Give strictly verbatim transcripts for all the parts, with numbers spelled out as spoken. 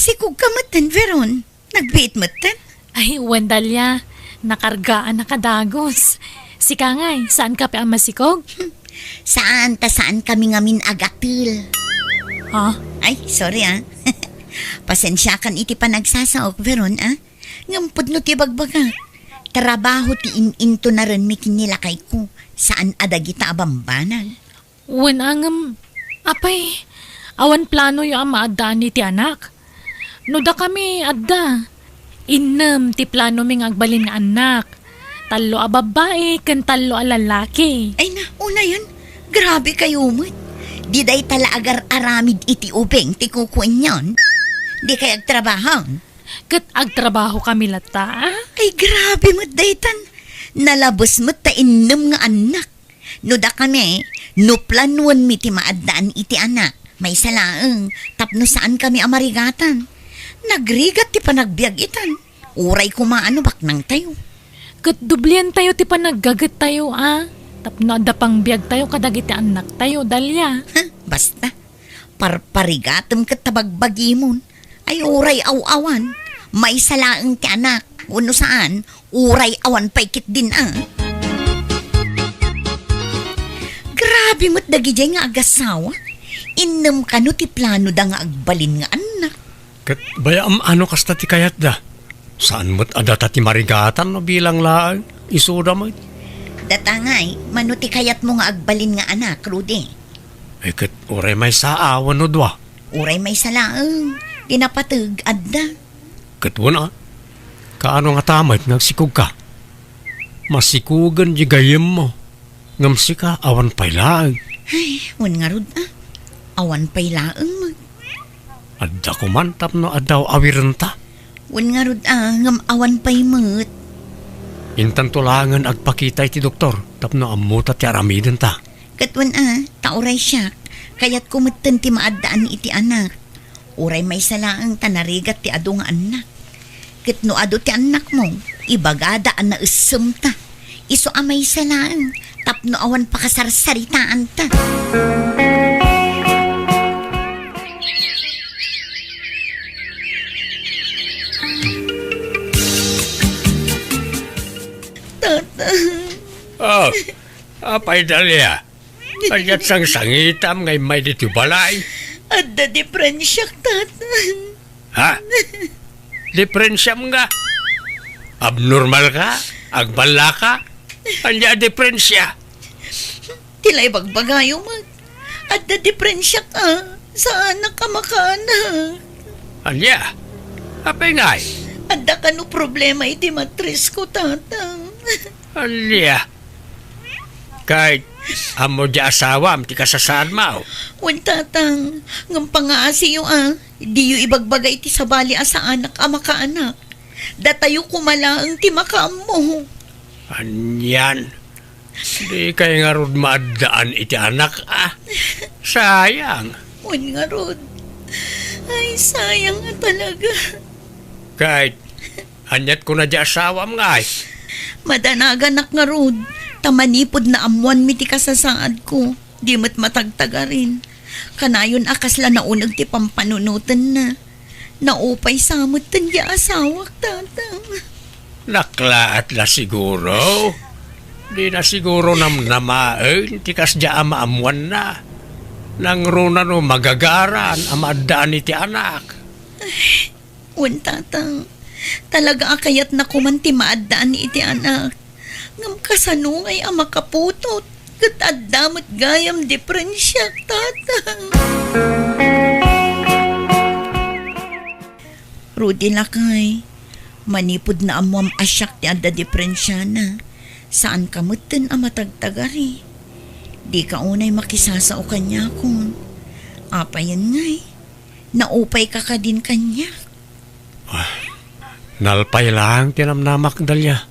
Sikog ka metten, Veron. Nagbiit metten? Ay, wen, Dalia. Nakargaan a kadagos. Sika ngay, saan ka pay a masikog? Saan ta saan kami ngamin agatel. Ha? Ay, sorry, ah. Pasensiakan iti panagsasaok, Veron, ah. Ngem pudno ti bagbagak. Trabaho ti in-intunarenmi ken ni lakayko. Saan a dagita a bambanag. Wen, ngem, apay, awan planoyo a maaddaan iti anak? No dakami, adda. Innem ti planomi nga agbalin nga annak. Tallo a babbai ken tallo a lallaki. Ay na, unayen, grabe kayo met. Di dayta la agar-aramid iti ubing ti kukuenyon. Di kay agtrabaho. Ket agtrabaho kami latta, ah? Ay, grabe met daytan. Nalabes met ta innem nga annak. No dakami, no planoenmi ti maaddaan iti anak, maysa laeng, tapno saan kami a marigatan. Nagrigat ti panagbiag itan. Uray koma a no baknangtayo. Ket doblientayo ti panaggagettayo, a, tapno adda pangbiagtayo kadagiti annaktayo, Dalia. Ha, basta. Parparigatem ket ta bagbagimon. Ay, uray aw-awan. Maysa laeng ti anak. Wenno saan, uray awan pay ketdin a. Grabe met dagidiay nga agasawa. Innem kano ti planoda nga agbalin nga annak. Ket bayam a no kasta ti kayatda. Saan met a data ti marigatan no bilang laeng, isuda met. Data ngay, mano ti kayatmo nga agbalin nga anak, Rudy? Ay, ket uray maysa a wenno dua. Uray maysa laeng, ti napateg, adda. Ket wen a, kaano ngata met nga agsikogka? Masikogen di gayyemmo, ngem sika awan pay laeng. Ay, wen ngarud a, awan pay laeng met. Adda koman tapno adda awirenta. Wen ngarud a, ngem awan pay met. Intanto laengen agpakita iti doktor tapno ammota ti aramidenta. Ket wen a, ta uray siak, kayatko metten ti maaddaan iti anak. Uray maysa laeng ta narigat ti adu nga annak. Ket no adu ti annakmo, ibagada a naessemta. Isu a maysa laeng, tapno awan pakasarsaritaanta. Tata. Oh, apay, Dalia? Kaniat sangsangitam nga immay ditoy balay? Adda diferensiak, Tata. Ha? Diferensiam nga? Abnormal ka? Agballa ka? Ania a diferensia? Ti la ibagbagayo met. Adda diferensiak a, saanak a makaanak. Ania? Apay ngay? Adda kano problema iti matrisko, Tatang. Ania? Kay, ammo di asawam ti kasasaadmo? Wen, Tatang, ngem pangaasiyo a, diyo ibagbaga iti sabali a saanak a makaanak. Datayo koma laeng ti makaammo. Anian? Di kay ngarud maaddaan iti anak, a? Sayang. Wen ngarud. Ay, sayang nga talaga. Kay, aniat kuna di asawam ngay? Madanaganak ngarud, ta manipud naammoanmi ti kasasaadko, di met matagtagarin. Kanayon a kasla nauneg ti pampanunotenna. Naupay sa metten di asawak, Tatang. Naklaat la siguro. Di na siguro namnamaen ti kasdiay a maammoanna. Nangruna no magagaran a maaddaan iti anak. Wen, Tatang, talaga a kayatna koman ti maaddaan iti anak. Ngem kasano ngay a makaputot ket adda met gayam diferensiak, Tatang? Rudy, lakay, manipud naammoam a siak ti adda diferensiana, saanka metten a matagtagari. Dika unay makisasao kaniakon. Apayen ngay? Naupayka kadin kaniak? Ah, nalpay laeng ti namnamak, Dalia.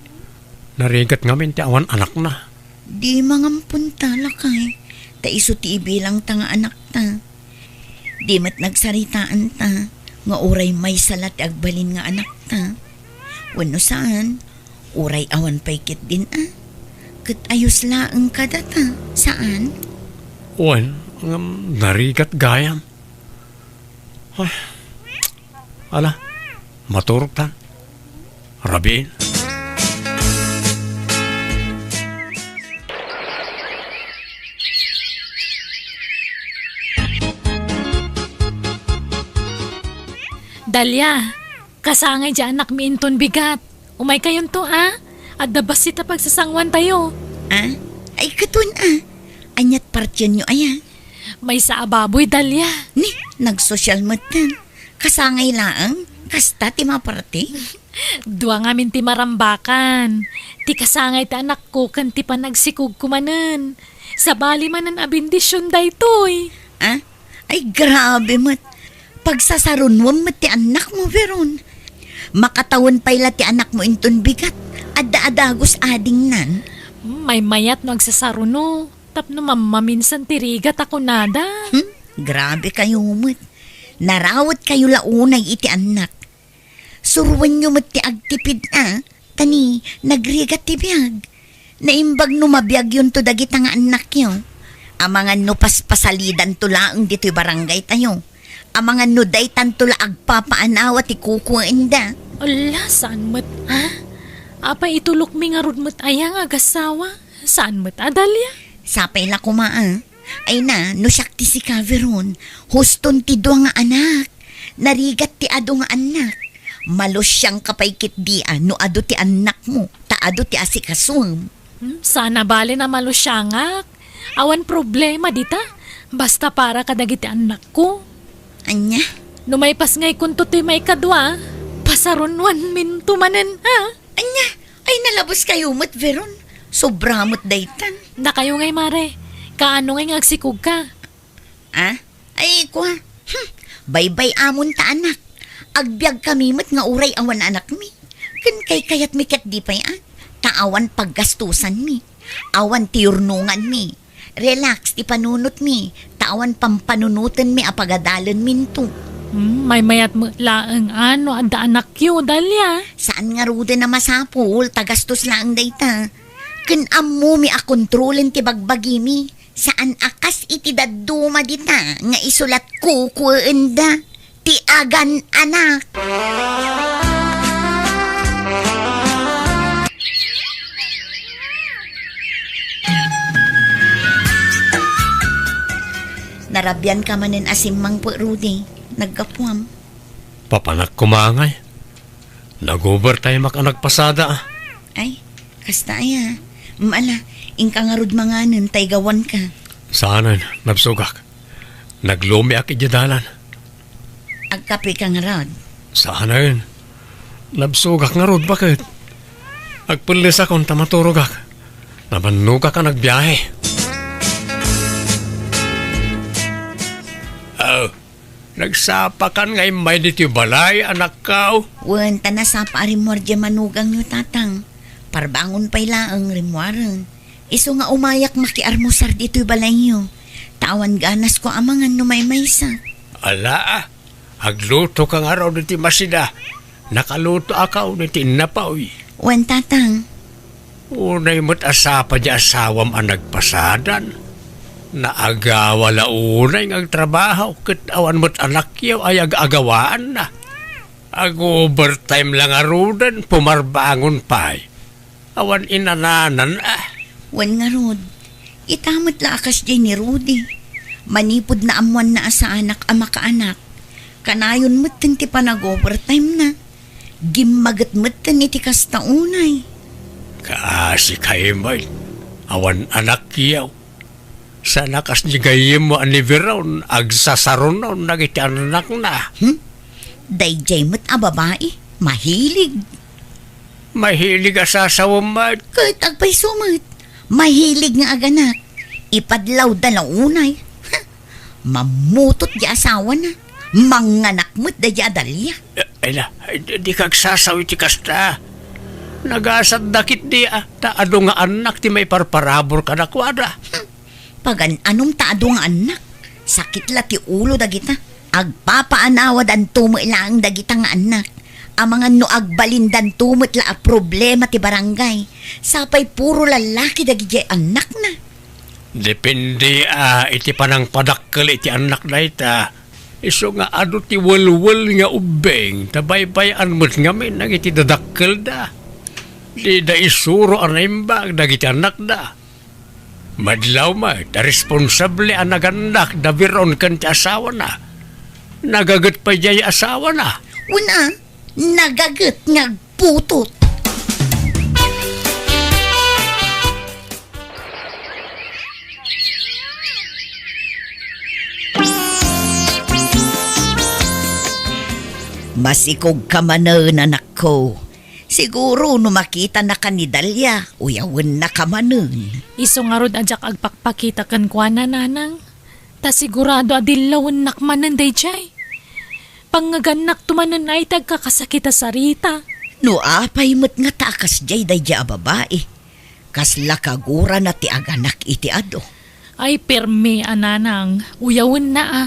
Narigat ngamin ti awan anakna. Di mangampunta, lakay, ta isu ti ibilangta nga anakta. Di met nagsaritaanta nga uray maysa la ti agbalin nga anakta. Wenno saan, uray awan pay ketdin a. Ket ayos laeng kadata, saan? Wen, ngem narigat gayam. Ay, Ala, maturogtan. Rabiin. Dalia, kasangay diay anakmi inton bigat. Umaykayonto, a? Adda bassit a pagsasangoantayo. A? Ay, katon, a? Ania't partienyo aya? Maysa a baboy, Dalia. Ni, nagsosyal metten. Kasangay laeng, kasta ti maparte? Dua ngamin ti marambakan. Ti kasangay ti anakko ken ti panagsikogko manen. Sabali manen a bendision daytoy. A? Ay, grabe met. Pagsasarunoam met ti annakmo, Veron. Makatawen pay la ti anakmo inton bigat. Adda a dagus adingnan. Hmm, maymayat no agsasaruno. Tapno mammaminsan ti rigat a kunada. Hmm? Grabe kayo met. Narawet kayo la unay iti annak. Suroenyo met ti agtipid a, ta ni, nagrigat ti biag. Naimbag no mabiagyonto dagita nga annakyo. Amangan no paspasalidanto laeng ditoy barangaytayo. Amangan no daytanto la agpapaanawa ti kukuenda. Ala, saan met, a? Apay itulokmi ngarud met aya nga agassawa? Saan met a, Dalia? Sapay la koma, a? Ay na, no siak ti sika, Veron, huston ti dua nga anak. Narigat ti adu nga annak. Malusiangka pay ketdi a no adu ti annakmo, ta adu ti asikasuem. Hmm, saan a bale a malusiangak. Awan problema dita. Basta para kadagiti annakko. Ania? No maipasngaykonto toy maikadua, pasarunoanminto manen, a? Ania? Ay, nalabos kayo met, Veron. Sobra met daytan. Dakayo ngay, mare. Kaano ngay nga agsikogka? A? Ay, kua. Hmm. Baybay-amon ta, anak. Agbiag kami met nga uray awan anakmi. Ken kaykayatmi ketdi pay, a? Ta awan paggastusanmi. Awan ti yurnonganmi. Relax ti panunotmi, ta awan pampanunotenmi a pagadalenminto. Hmm, maymayat met laeng a no adda anakyo, Dalia. Saan ngaruden a masapul, ta gastos laeng dayta. Ken ammomi a kontrolen ti bagbagimi. Saan a kas iti dadduma dita nga isu la ti kukuenda. Ti agan-anak. Narabianka manen a simmangpet, Rudy. Naggapuam. Papanak koma ngay. Nag-overtime-ak a nagpasada, a. Ay, kasta aya. Mm, ala, inka ngarud manganen, ta igawanka. Saanen, nabsogak. Naglumiak idiay dalan. Agkapeka ngarud? Saanen. Nabsogak ngarud, baket. Agpellesakon ta maturogak. Namannogak a nagbiahe. Oh, nagsapakan nga immay ditoy balay, anakko? Wen, ta nasapa a rimmuar diay manugangyo, tatang. Parbangon pay laeng, rimmuaren. Isu nga umayak makiarmusar ditoy balayyo. Ta awan ganasko a mangan no maymaysa. Ala, a. Aglutoka ngarud iti masida. Nakalutoak iti innapaw. Wen, tatang. Unay met a sapa diay asawam a nagpasadan. Naagawa la unay nga agtrabaho ket awan met anakyo ay ag-agawaanna. Ag-overtime la ngaruden, pumarbangon pay. Awan inananan, a. Wen ngarud, ita met la a kasdiay ni Rudy. Manipud naammoanna a saanak a makaanak, kanayon metten ti panag-overtime-na. Gimmaget metten iti kasta unay. Kaasi kay met, awan anakyo. Saan a kas ni gayyemmo a ni Veron, agsasarunon dagiti annakna. Hmm? Daydiay met a babai, mahilig. Mahilig a sasawem met. Ket agpayso met, mahilig nga aganak. Ipadlawda la unay. Ha? Mammutot di asawana. Manganak met daydiay a Dalia. Eh, ay la, ay, di, di kagsasaw iti kasta. Nagasatda ketdi, a, ta adu nga annak ti maiparparabur kadakuada. Hmm. Pagan-anom ta adu nga annak. Sakit la ti ulo dagita. Agpapaanawadanto met laeng dagita nga annak. Amangan no agbalindanto met la a problema ti barangay. Sapay puro lallaki dagidiay annakna. Depende, a, iti panangpadakkel iti annak dayta. Isu nga adu ti welwel nga ubbing, ta baybay-an met ngamin dagiti dadakkelda. Dida isuro a naimbag dagiti annakda. Madlaw met a responsable a nagannak da Veron ken ti asawana. Nagaget pay diay asawana. Wen a, nagaget nga agputot. Masikog ka manen, anakko. Siguro no makitanaka ni Dalia, uyawenna ka manen. Isu ngarud a diak agpakpakita kenkuana, nanang. Ta sigurado a dillawennak manen daydiay. Pangngegannakto manen ay ti agkakasakit a sarita. No apay met ngata a kasdiay daydiay a babai, kasla kagurana ti aganak iti adu. Ay, permi a nanang, uyawenna a.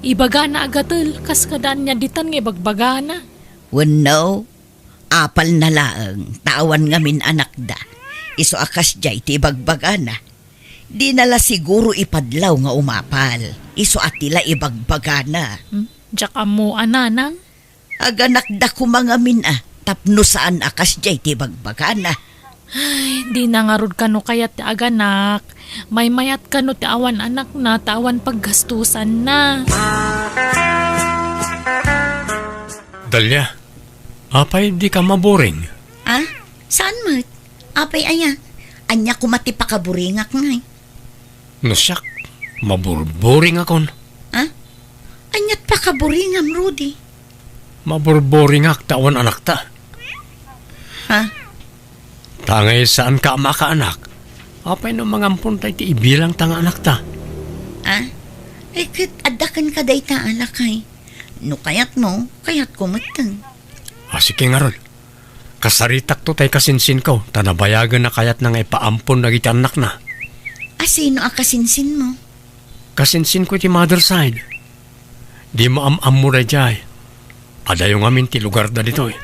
Ibagana a gatel, kas kada ania ditan nga ibagbagana. Wenno, apalna laeng, ta awan ngamin anakda. Isu a kasdiay ti ibagbagana. Dina la siguro ipadlaw nga umapal. Isu a ti la ibagbagana. Hmm? Diak ammo a nanang? Aganakda koma ngamin a, tapno saan a kasdiay ti ibagbagana. Ay, dina ngarud kano kayat ti aganak. Maymayat kano ti awan anakna, ta awan paggastusanna. Dalia, apay dika maburing? Ah? Saan met? Apay aya? Ania koma ti pakaburingak ngay? No siak, maburburingakon. Ha? Aniat pakaburingam, Rudy? Maburburingak ta awan anakta. Ha? Ta ngay saanka a makaanak, apay no mangampon tay ti ibilangta nga anakta? Ha? Ay, ket adda kenka dayta a lakay. No kayatmo, kayatko metten. Ah, sige ngarud. Kasaritakto tay kasinsinko, ta nabayagen a kayatna nga ipaampon dagiti annakna. A sino a kasinsinmo? Kasinsinko iti mother side. Dimo am-ammo daydiay. Adayo ngamin ti lugarda ditoy.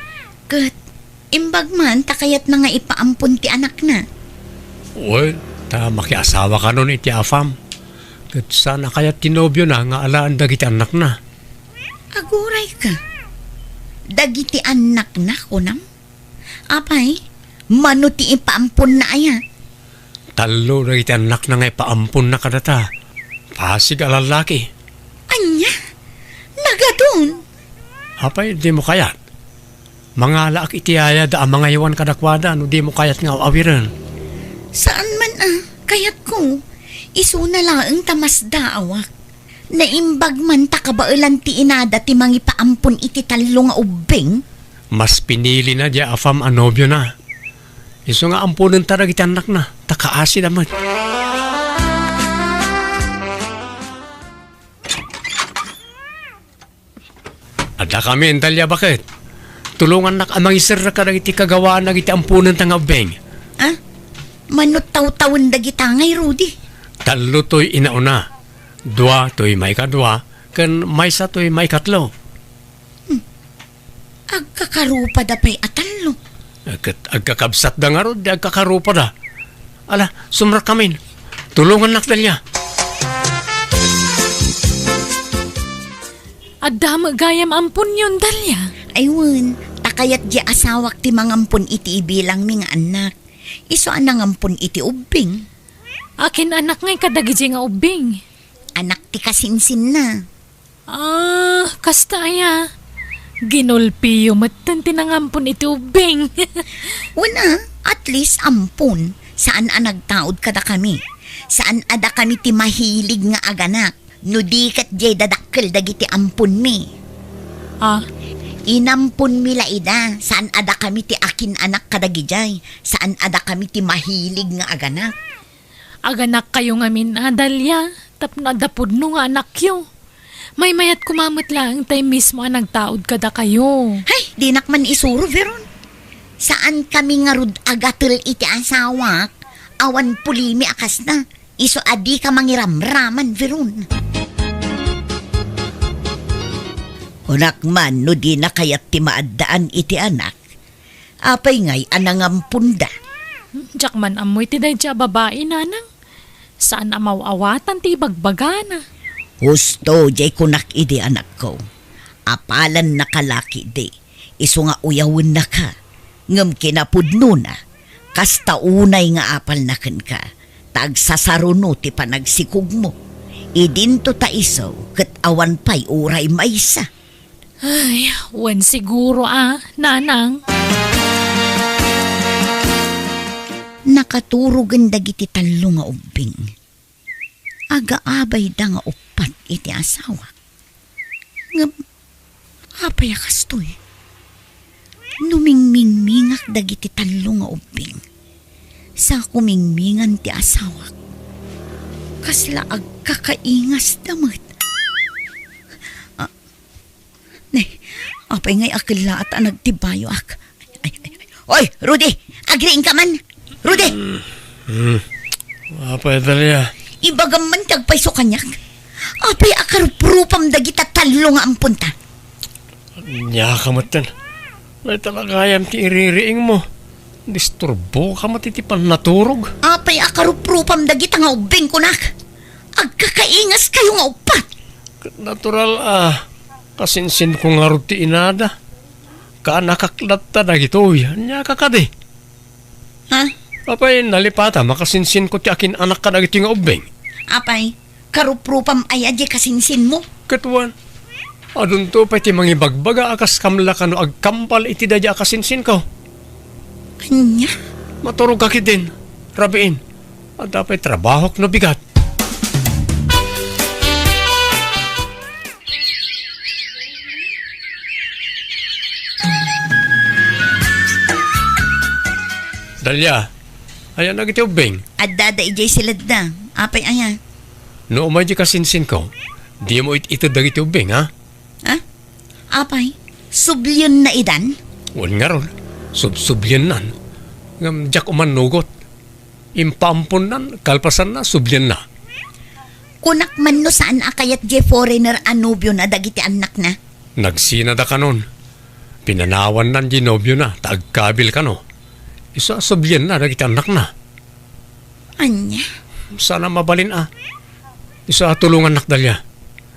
Ket, imbag man ta kayatna nga ipaampon ti anakna. Wen, ta makiasawa kanon iti afam. Ket saan a kayat ti nobiona nga alaen dagiti annakna. Agurayka. Dagiti annakna, kunam? Apay, mano ti ipaamponna aya? Tallo dagiti annakna nga ipaamponna kadata. Pasig a lallaki. Ania? Nagadun? Apay, dimo kayat? Mangalaak iti ayada a mangaywan kadakuada no dimo kayat nga aw-awiren. Saan man a, kayatko. Isuna laeng ta masdaawak. Naimbag man ta kabaelan ti inada ti mangipaampon iti tallo nga ubbing? Mas pinilina diay afam a nobiona. Isu nga amponenta dagiti annakna, ta kaasida met. Addakamin, Dalia, baket. Tulongannak a mangiserrek kadagiti kagawaan dagiti amponenta nga ubbing. Ah? Mano tawtawen dagita ngay, Rudy? Tallo toy inauna, dua toy maikadua, ken maysa toy maikatlo. Hmm. Agkakarupada pay a tallo. Eh, ket agkakabsatda ngarud, di agkakarupada. Ala, sumrekkamin. Tulongannak, Dalia. Adda met gayam amponyon, Dalia. Ay wen, ta kayat diay asawak ti mangampon iti ibilangmi nga annak. Isu a nangampon iti ubbing. Akin anak ngay kadagidiay nga ubbing? Anak ti kasinsinna. Ah, kasta aya. Ginulpiyo metten ti nangampon iti ubbing. Wen a, at least ampon. Saan a nagtaud kadakami. Saan a dakami ti mahilig nga aganak. No di ket diay dadakkel dagiti amponmi. Ah? Inamponmi la ida, saan a dakami ti akin-anak kadagidiay, saan a dakami ti mahilig nga aganak. Aganakkayo ngamin a, Dalia, tapno adda pudno nga anakyo. Maymayat koma met laeng tay mismo a nagtaud kadakayo. Hay, dinak man isuro, Veron. Saan kami ngarud agatel iti asawak, awan pulimi a kasta. Isu a dika mangiramraman, Veron. Kunak man no dina kayat ti maaddaan iti anak, apay ngay a nangamponda? Diak man ammo iti daydiay a babai, nanang. Saan a maw-awatan ti ibagbagana. Husto, jay kunak idi, anakko. Apalannaka la ketdi, isu nga uyawennaka, ngem kinapudnona, kasta unay nga apalna kenka, ta agsasaruno ti panagsikogmo. Idinto ta isu ket awan pay uray maysa. Ay, wen siguro a, nanang. Nakaturogen dagiti tallo nga ubbing. Agaabayda nga uppat iti asawak. Ngem, apay a kastoy? No mingmingmingak dagiti tallo nga ubbing, sa kumingmingan ti asawak, kasla agkakaingasda met. Ah, ne, apay ngay a kellaat a nagtibayoak? Ay, ay, ay. Oy, Rudy! Agriingka man! Rudy! Hmm. Apay, Dalia? Ibagam man ti agpayso kaniak. Apay a karuprupam dagita tallo nga amponta? Ania ka metten. Dayta la gayam ti iririingmo. Disturboka met iti pannaturog. Apay a karuprupam dagita nga ubbing, kunak? Agkakaingaskayo nga uppat. Ket natural a kasinsinko ngarud ti inada. Kaanakak latta dagitoy. Ania ka kadi? Ha? Apay, nalipatam a kasinsinko ti akin-anak kadagitoy nga ubbing? Apay, karuprupam aya diay kasinsinmo? Ket wen, adunto pay ti mangibagbaga a kas kamla kano agkambal iti daydiay a kasinsinko. Ania? Maturogka ketdin, rabiin. Adda pay trabahok no bigat. Dalia, ayan dagiti ubbing? Adda da idiay siledda. Apay aya? No umay di kasinsinko, dimo it-ited dagiti ubbing, ha? Ha? Apay, sublienna idan? Wen ngarud, subsubliennan. Ngem diak umannugot. Impaamponnan, kalpasanna, sublienna. Kunak man no saan a kayat diay foreigner a nobiona dagiti annakna? Nagsinada kanon. Pinanawannan diay nobiona ta agkabil kano. Isu a sublienna dagiti annakna. Ania? Saan a mabalin a. Isu a tulongannak, Dalia.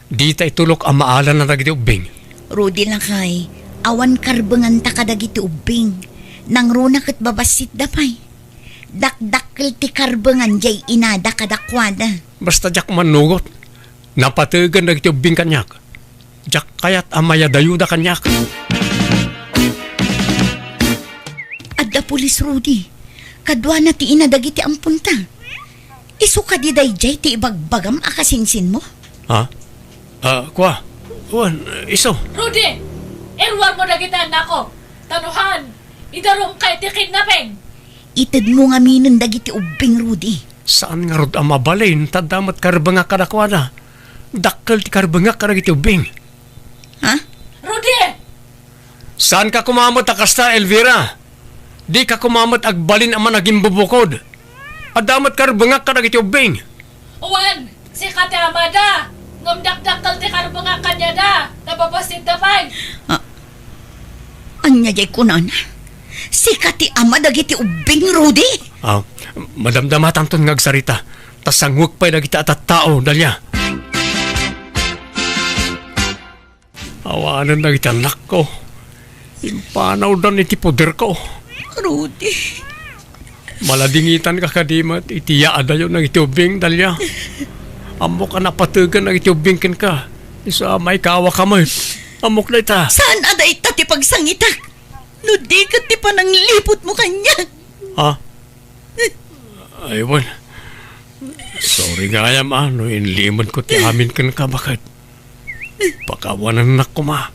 Dita itulok a maalanna dagiti ubbing. Rudy lakay, awan karbenganta kadagiti ubbing. Nangruna ket babassitda pay. Dakdakkel ti karbengan diay inada kadakuada. Basta diak mannugot. Napategen dagiti ubbing kaniak. Diak kayat a mayadayoda kaniak. Adda pulis, Rudy. Kaduana ti ina dagiti amponta. Isu kadi daydiay ti ibagbagam a kasinsinmo? Ha? Ah, kua? Wen, isu. Rudy! Iruarmo dagiti annakko! Ta no saan, idarumka iti kidnapping! Itedmo ngaminen dagiti ubbing, Rudy. Saan ngarud a mabalin ta adda met karbengak kadakuada. Dakkel ti karbengak kadagiti ubbing. Ha? Rudy! Saanka koma met a kasta, Elvira. Dika koma met agbalin a managimbubukod. Adda met karbengak kadagiti ubbing. Wen, sika ti amada. Ngem dakdakkel ti karbengak kaniada. Ta babassitda pay. Ah, ania diay kunana? Sika ti ama dagiti ubbing, Rudy? Ah, madamdamatanton nga agsarita. Ta sanguek pay dagiti a tattao, Dalia. Awanen dagiti annakko. Impanawdan iti poderko. Rudy. Maladingitanka kadi met iti yaadayo dagiti ubbing, Dalia. Ammok a napategen dagiti ubbing kenka. Isu a maikawaka met. Ammok dayta. Saan a dayta ti pagsangitak? No di ket ti panangliputmo kaniak. Ha? Ay, wen. Sorry gayam, a, no inlimedko ti amin kenka, baket. Pakawanennak koma.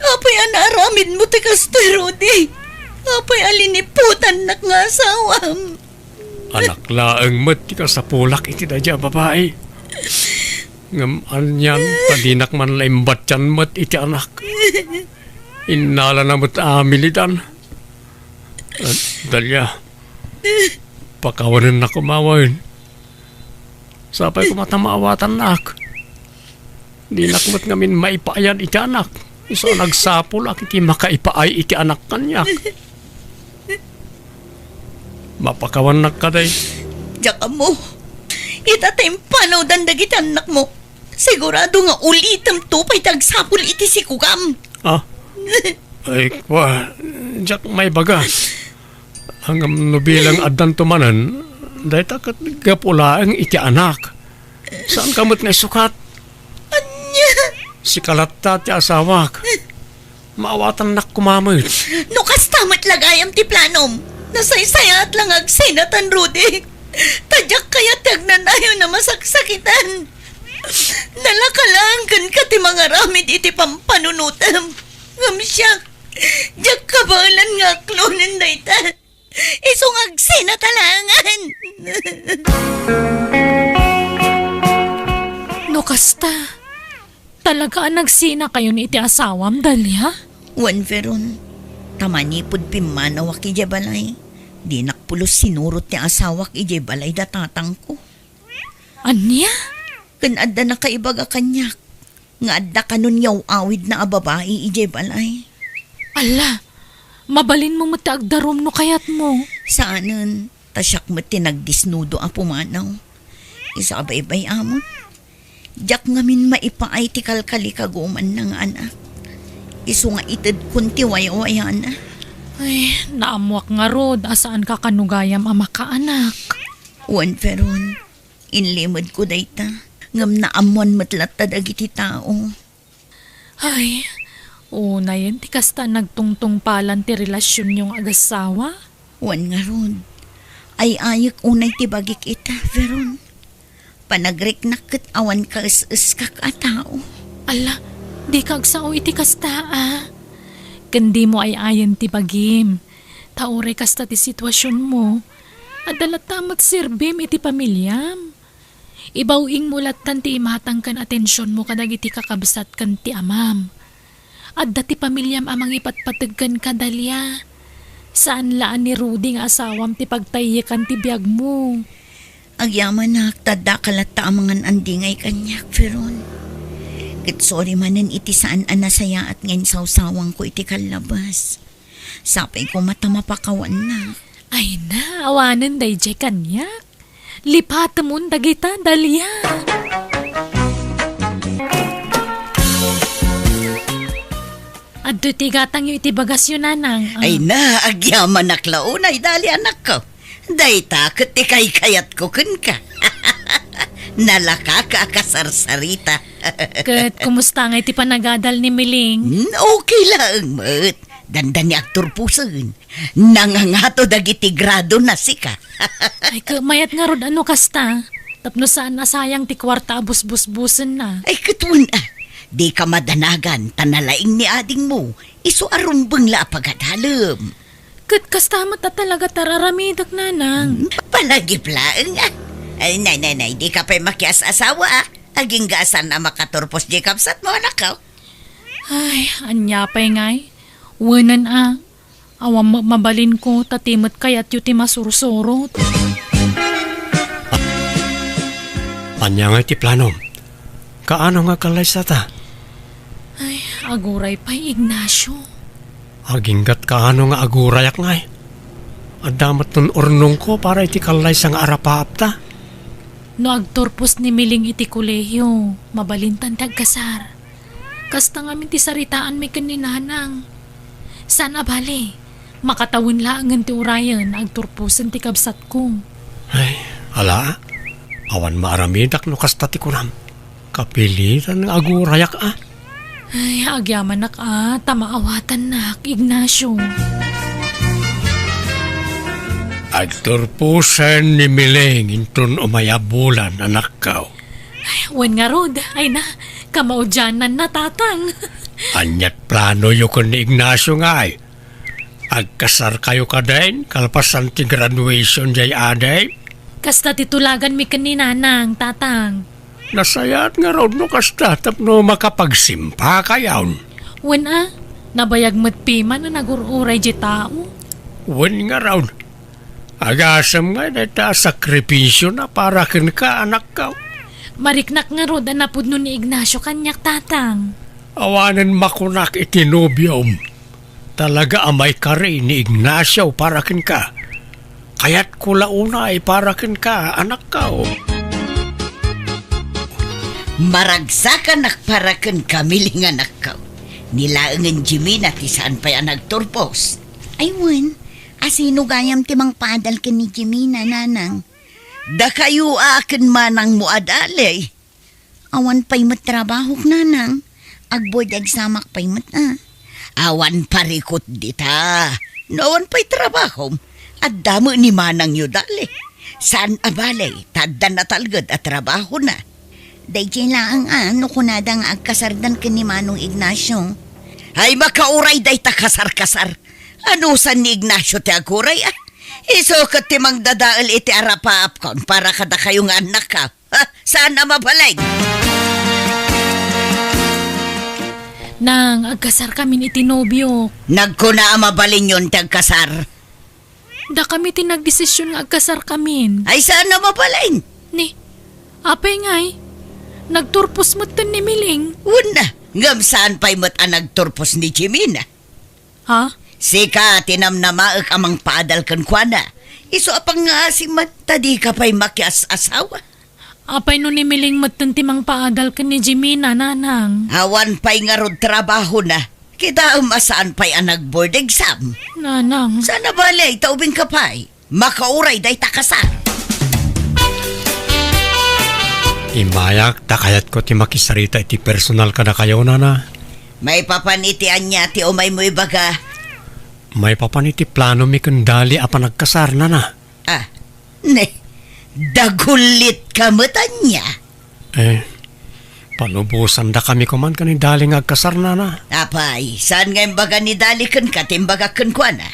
Apay a naaramidmo ti kastoy, Rudy? Apay a liniputannak nga asawam? Anak laeng met ti kasapulak iti daydiay a babai. Ngem anian ta dinak man la imbattian met iti anak. Innalana met a milidan. Eh, Dalia, pakawanennak koma wen. Sapay koma ta maawatannak. Dinak met ngamin maipaayad iti anak. Isu a nagsapulak iti makaipaay iti anak kaniak. Mapakawannak kadi? Diak ammo. Ita ta impanawdan dagiti annakmo. Sigurado nga ulitemto pay ti agsapul iti sikogam. Ah? Ay, kua, diak maibaga. Ngem no bilang addanto manen, dayta ket gapu laeng iti anak. Saanka met nga isukat? Ania? Sika latta ti asawak. Maawatannak koma met. No kasta met la gayam ti planom, nasaysayaat la nga agsinatan, Rudy. Ta diak kayat ti agnanayon a masaksakitan. Nalaka laeng kenka ti mangaramid iti pampanunotem. Ngem siak, diak kabaelan nga aklonen dayta. Isu nga agsinata laengen. No kasta, talaga a nagsinakayon iti asawam, Dalia? Wen, Veron, ta manipud pimmanawak idiay balay, dinak pulos sinurot ti asawak idiay balay da tatangko. Ania? Ken adda nakaibaga kaniak nga adda kanon yaw-awidna a babai idiay balay. Alla, mabalinmo met ti agdarum no kayatmo. Saanen, ta siak met ti nagdisnudo a pumanaw. Isu a baybay-amon, diak ngamin maipaay ti kalkalikagumanna nga anak. Isu nga itedkon ti waywayana. Ay, naammoak ngarud a saanka kano gayam a makaanak. Wen, Veron, inlimedko dayta, ngem naammoan met latta dagiti tao. Ay, unayen ti kasta nagtungtungpalan ti relasionyo nga agassawa? Wen ngarud, ay-ayek unay ti bagik ita, Veron. Panagriknak ket awan kaes-eskak a tao. Alla, dika agsao iti kasta, a. Ken dimo ay-ayen ti bagim. Ta uray kasta ti situasionmo, adda latta met serbim iti pamiliam. Ibaw-ingmo lattan ti imatang ken atensionmo kadagiti kakabsat ken ti amam. Adda ti pamiliam a mangipatpateg kenka, Dalia. Saan la a ni Rudy nga asawam ti pagtayyekan ti biagmo. Agyamanak, ta addaka latta a mangan-andingay kaniak, Veron. Ket sorry manen iti saan a nasayaat nga insawsawangko iti kallabas. Sapay koma ta mapakawannak. Ay na, awanen daydiay kaniak. Lipatemon dagita, Dalia. Adtoy ti gatangyo iti bagasyo, Nanang. Ah. Ay na, agyamanak la unay, Dalia, anakko. Dayta ket ti kaykayatko kenka. Nalakaka a kasarsarita. Ket kumusta ngay ti panagadal ni Miling? Hmm, okay laeng met. Dandani agturposen. Nangangato dagiti gradona, sika. Ay, ket mayat ngarud a no kasta. Tapno saan a sayang ti kuarta a busbusbusenna. Ay, ket wen, a. Dika madanagan, ta nalaing ni adingmo. Isu a rumbeng la a pagadalem. Ket kasta met a talaga ti ar-aramidek, Nanang. Hmm, palagip laeng, a. Ay, nay, nay, nay, dika pay makias-asawa, a. Agingga a saan a makaturpos diay kabsatmo, anakko. Ay, ania pay ngay? Wenen a, awan met mabalinko ta ti met kayatyo ti masursurot. Ania ngay ti planom? Kaano nga kallaysata? Ay, aguray pay, Ignacio. Aginggat kaano nga agurayak ngay? Adda met nun urnongko para iti kallaysa nga arapaapta. No agturpos ni Miling iti kolehio, mabalintan ti agkasar. Kasta ngamin ti saritaanmi ken ni Nanang. Saan a bale, makatawen laengen ti urayen, agturposen ti kabsatko. Ay, ala, awan maaramidak no kasta ti kunam. Kapilitan nga agurayak a. Ay, agyamanak a, ta maawatannak, Ignacio. Agturposen ni Miling inton umay a bulan, anakko. Ay, wen ngarud, ay na, kamaudiananna, Tatang. Aniat planoyo ken ni Ignacio ngay? Agkasarkayo kadin, kalpasan ti graduation diay adi? Kasta ti tulaganmi ken ni Nanang, Tatang. Nasayaat ngarud no kasta tapno makapagsimpakayon. Wen a, nabayag met piman a nagur-uray diay tao. Wen ngarud, agasem ngay dayta a sakripisiona para kenka, anakko. Mariknak ngarud a napudno ni Ignacio kaniak, Tatang. Awanen makunak iti nobiom. Talaga a maikari ni Ignacio para kenka. Kayatko la unay para kenka, anakko. Maragsakanak para ken kamilinganakko. Ni laengen Jimina ti saan pay a nagturpos. Ay wen, asino gayam ti mangpaadal ken ni Jimina, nanang? Dakayo a ken manangmo a dali. Awan pay met trabahok, nanang. Ag-board examak pay met a. Awan parikut dita. No awan pay trabahom, adda met ni manangyo dali. Saan a bale, ta adda natalged a trabahona. Daydiay laeng a no kunada nga agkasardan ken ni Manong Ignacio. Ay, makauray dayta kasar-kasar. Anusan ni Ignacio ti aguray a? Isu ket ti mangdadael iti arapaapkon para kadakayo nga annakko. Ha? Saan a mabalin? Nang, agkasarkamin iti nobiok. Nagkuna a mabalinyon ti agkasar. Dakami ti nagdesisyon nga agkasarkamin. Ay, saan a mabalin? Ni, apay ngay? Nagturpos metten ni Miling. Wen a, ngem saan pay met a nagturpos ni Jimina? Ha? Sika ti namnamaek a mangpaadal kenkuana. Isu a pangngaasim man, ta dika pay makias-asawa. Apay no ni Miling metten ti mangpaadal ken ni Jimina, nanang? Awan pay ngarud trabahona. Kitaem a saan pay a nag-board exam. Nanang. Saan a bale, ta ubingka pay. Makauray dayta kasar. Immayak ta kayatko ti makisarita iti personal kadakayo, nana. Maipapan iti ania ti umaymo ibaga? Maipapan iti planomi ken Dali a panagkasar, nana. Ah, ne, dagullitka met ania? Eh, panubosandakami koman ken ni Dali nga agkasar, nana. Apay, saan nga imbaga ni Dali kenka ti imbagak kenkuana?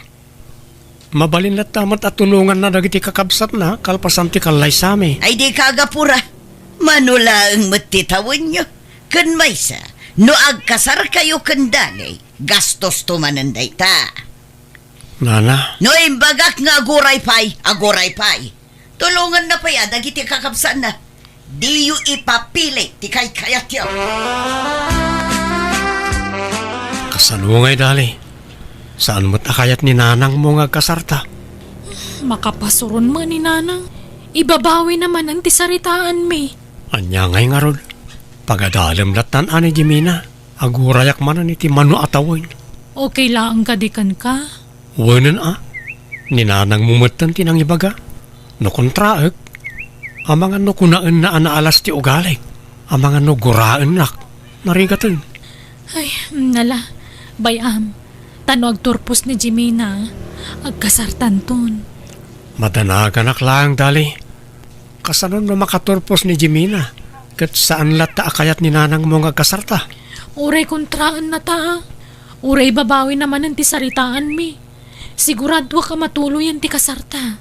Mabalin latta met a tulonganna dagiti kakabsatna kalpasan ti kallaysami. Ay, dika agapura. Mano laeng met ti tawenyo. Ken maysa, no agkasarkayo ken Dali, gastosto manen dayta. Nana. No imbagak nga aguray pay, aguray pay. Tulonganna pay a dagiti kakabsatna. Diyo ipapilit ti kaykayatyo. Kasano ngay, Dali? Saan met a kayat ni nanangmo nga agkasarta? Makapasuron met ni nanang. Ibabawina manen ti saritaanmi. Ania ngay ngarud? Pagadalem lattan a ni Jimina. Agurayak manen iti mano a tawen. Okay laeng kadi kenka? Wenen a. Ni nanangmo metten ti nangibaga. No kontraek, amangan no kunaenna a naalas ti ugalik. Amangan no guraennak. Narigaten. Ay, nala. Bay-am. Ta no agturpos ni Jimina, agkasartanton. Madanaganak laeng, Dali. Kasano no makaturpos ni Jimina, ket saan latta a kayat ni nanangmo nga agkasarta? Uray kontraennata a. Uray ibabawina manen ti saritaanmi. Siguradoak a matuloyen ti kasarta.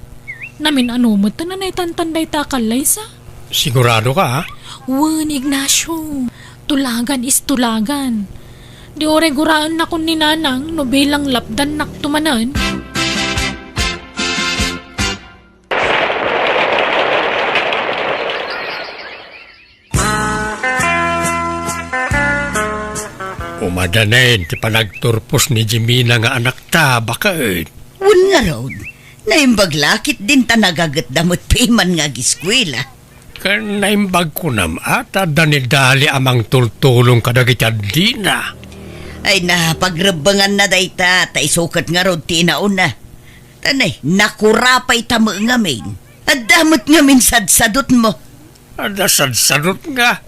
Namin-ano met a naitantan dayta a kallaysa? Siguradoka, a? Wen, Ignacio. Tulagan is tulagan. Di uray guraennakon ni nanang no bilang lapdannakto manen. Umadanen ti panagturpos ni Jimina nga anakta, baket. Wen ngarud, naimbag la ketdin ta nagagetda met piman nga agiskuela. Ken naimbag kunam a ta adda ni Dali a mangtultulong kadagiti addina. Ay na, pagrebbenganna dayta, ta isu ket ngarud ti inauna. Ta ne, nakurapayta met ngamin. Adda met ngamin sadsadutmo. Adda sadsadot nga.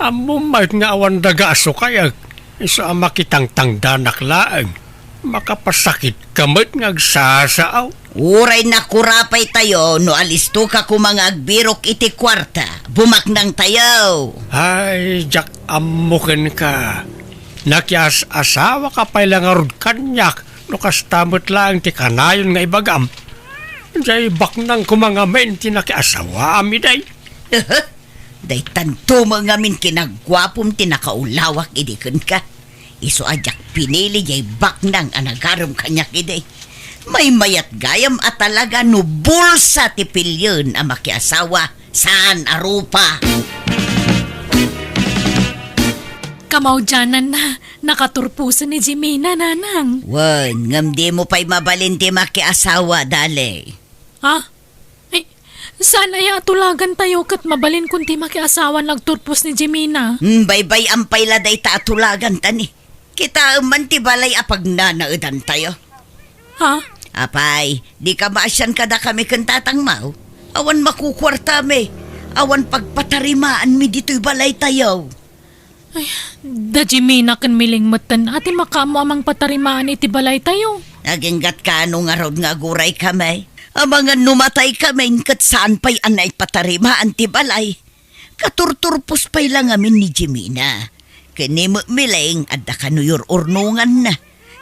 Ammom met nga awan daga a sukayek. Isu a makitangtangdanak laeng. Makapasakitka met nga agsasaaw. Uray nakurapaytayo no alistoka koma nga agbirok iti kuarta. Bumaknangtayo. Ay, diak ammo kenka. Nakias-asawaka pay la ngarud kaniak no kasta met laeng ti kanayon nga ibagam. Diay baknang koma ngamin ti nakiasawaam idi. Daytanto met ngamin kinaguapom ti nakaulawak idi kenka. Isu a diak pinili diay baknang a nagarem kaniak idi. Maymayat gayam a talaga no bulsa ti pilien a makiasawa saan a rupa. Kamaudiananna, nakaturposen ni Jimina, nanang. Wen, ngem dimo pay mabalin ti makiasawa, Dali. Ha? Ay, Saan aya a tulagantayo ket mabalinkon ti makiasawa no agturpos ni Jimena? Hmm, baybay-am pay la dayta a tulaganta ni. Kitaem man ti balay a pagnanaedantayo. Ha? Apay, dika maasian kadakami ken tatangmo? Awan makukuartami. Awan pagpatarimaanmi ditoy balaytayo. Ay, da Jimena ken Miling metten a ti makaammo a mangpatarimaan iti balaytayo. Aginggatka no ngarud nga aguraykami. Amangan no mataykami ket saan pay a naipatarimaan ti balay. Katurturpos pay la ngamin ni Jimena. Ken ni Miling, adda kano yur-urnonganna.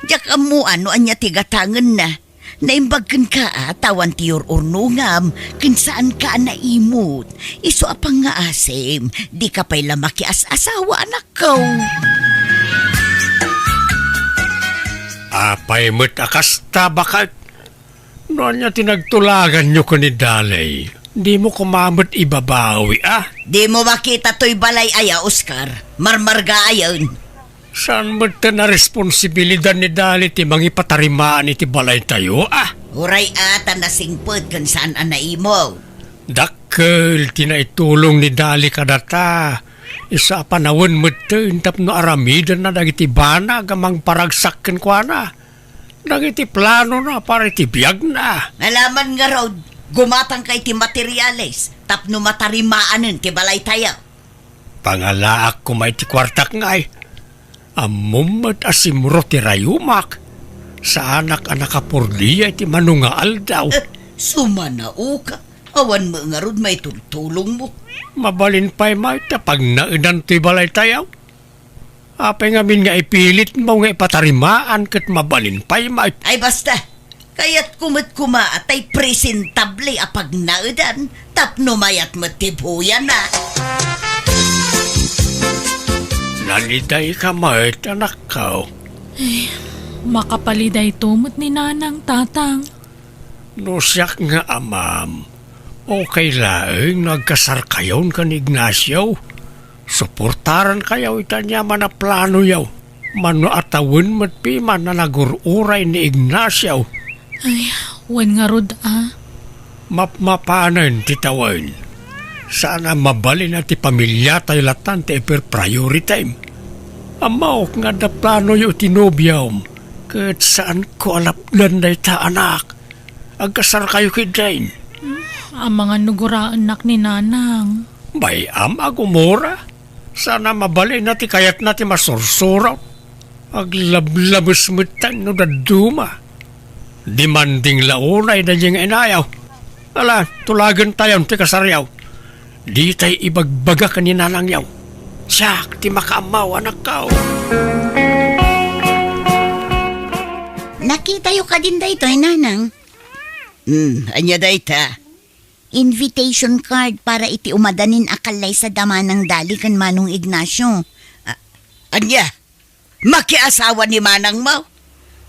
Diak ammoan no ania ti gatangenna. Naimbag kenka a ta awan ti yur-urnongam, ken saanka a naimut. Isu a pangngaasim, dika pay la makias-asawa, anakko. Apay met a kasta, baket? No ania ti nagtulaganyo ken ni Dali, dimo koma met ibabawi, a? Dimo makita toy balay aya, Oscar? Marmarga ayen. Saan metten a responsibilidad ni Dali ti mangipatarimaan iti balaytayo, a? Uray a ta nasingpet ken saan a naimut. Dakkel ti naitulong ni Dali kadata. Isu a panawen metten tapno aramidenna dagiti banag a mangparagsak kenkuana. Dagiti planona para iti biagna. Alaman ngarud, gumatangka iti materiales tapno matarimaanen ti balaytayo. Pangalaak koma iti kuartak ngay. Ammom met a simro ti rayumak. Saanak a nakapordia iti mano nga aldaw. Eh, sumanaoka. Awan met ngarud maitultulongmo. Mabalin pay met a pagnaedan toy balaytayo. Apay ngamin nga ipilitmo nga ipatarimaan ket mabalin pay met? Ay, basta. Kayatko met koma a tay presentable a pagnaedan tapno mayat met ti buyana. Nalidayka met, anakko. Ay, makapalidayto met ni Nanang, Tatang. No siak nga amam, okay laeng no agkasarkayon ken ni Ignacio. Suportarankayo iti aniaman a planoyo. Mano a tawen met piman a nagur-uray ni Ignacio. Ay, wen ngarud a. Mapmapanen ti tawen. Saan a mabalin a ti pamiliatayo latan ti iper-priority. Ammok nga adda planoyo iti nobiom, ket saanko a lapdan dayta, anak. Agkasarkayo ketdin. Amangan no guraennak ni Nanang. Bay-am a gumura. Saan a mabalin a ti kayatna ti masursurot. Aglablabes metten no dadduma. Demanding la unay daydiay nga inayo. Ala, tulagentayon ti kasaryo. Ditay ibagbaga ken ni nanangyo. Siak ti makaammo, anakko. Nakitayo kadin daytoy, Nanang? Hmm, ania dayta? Invitation card para iti umadanin a kallaysa da Manang Dali ken Manong Ignacio. A-, ania? Makiasawa ni manangmo?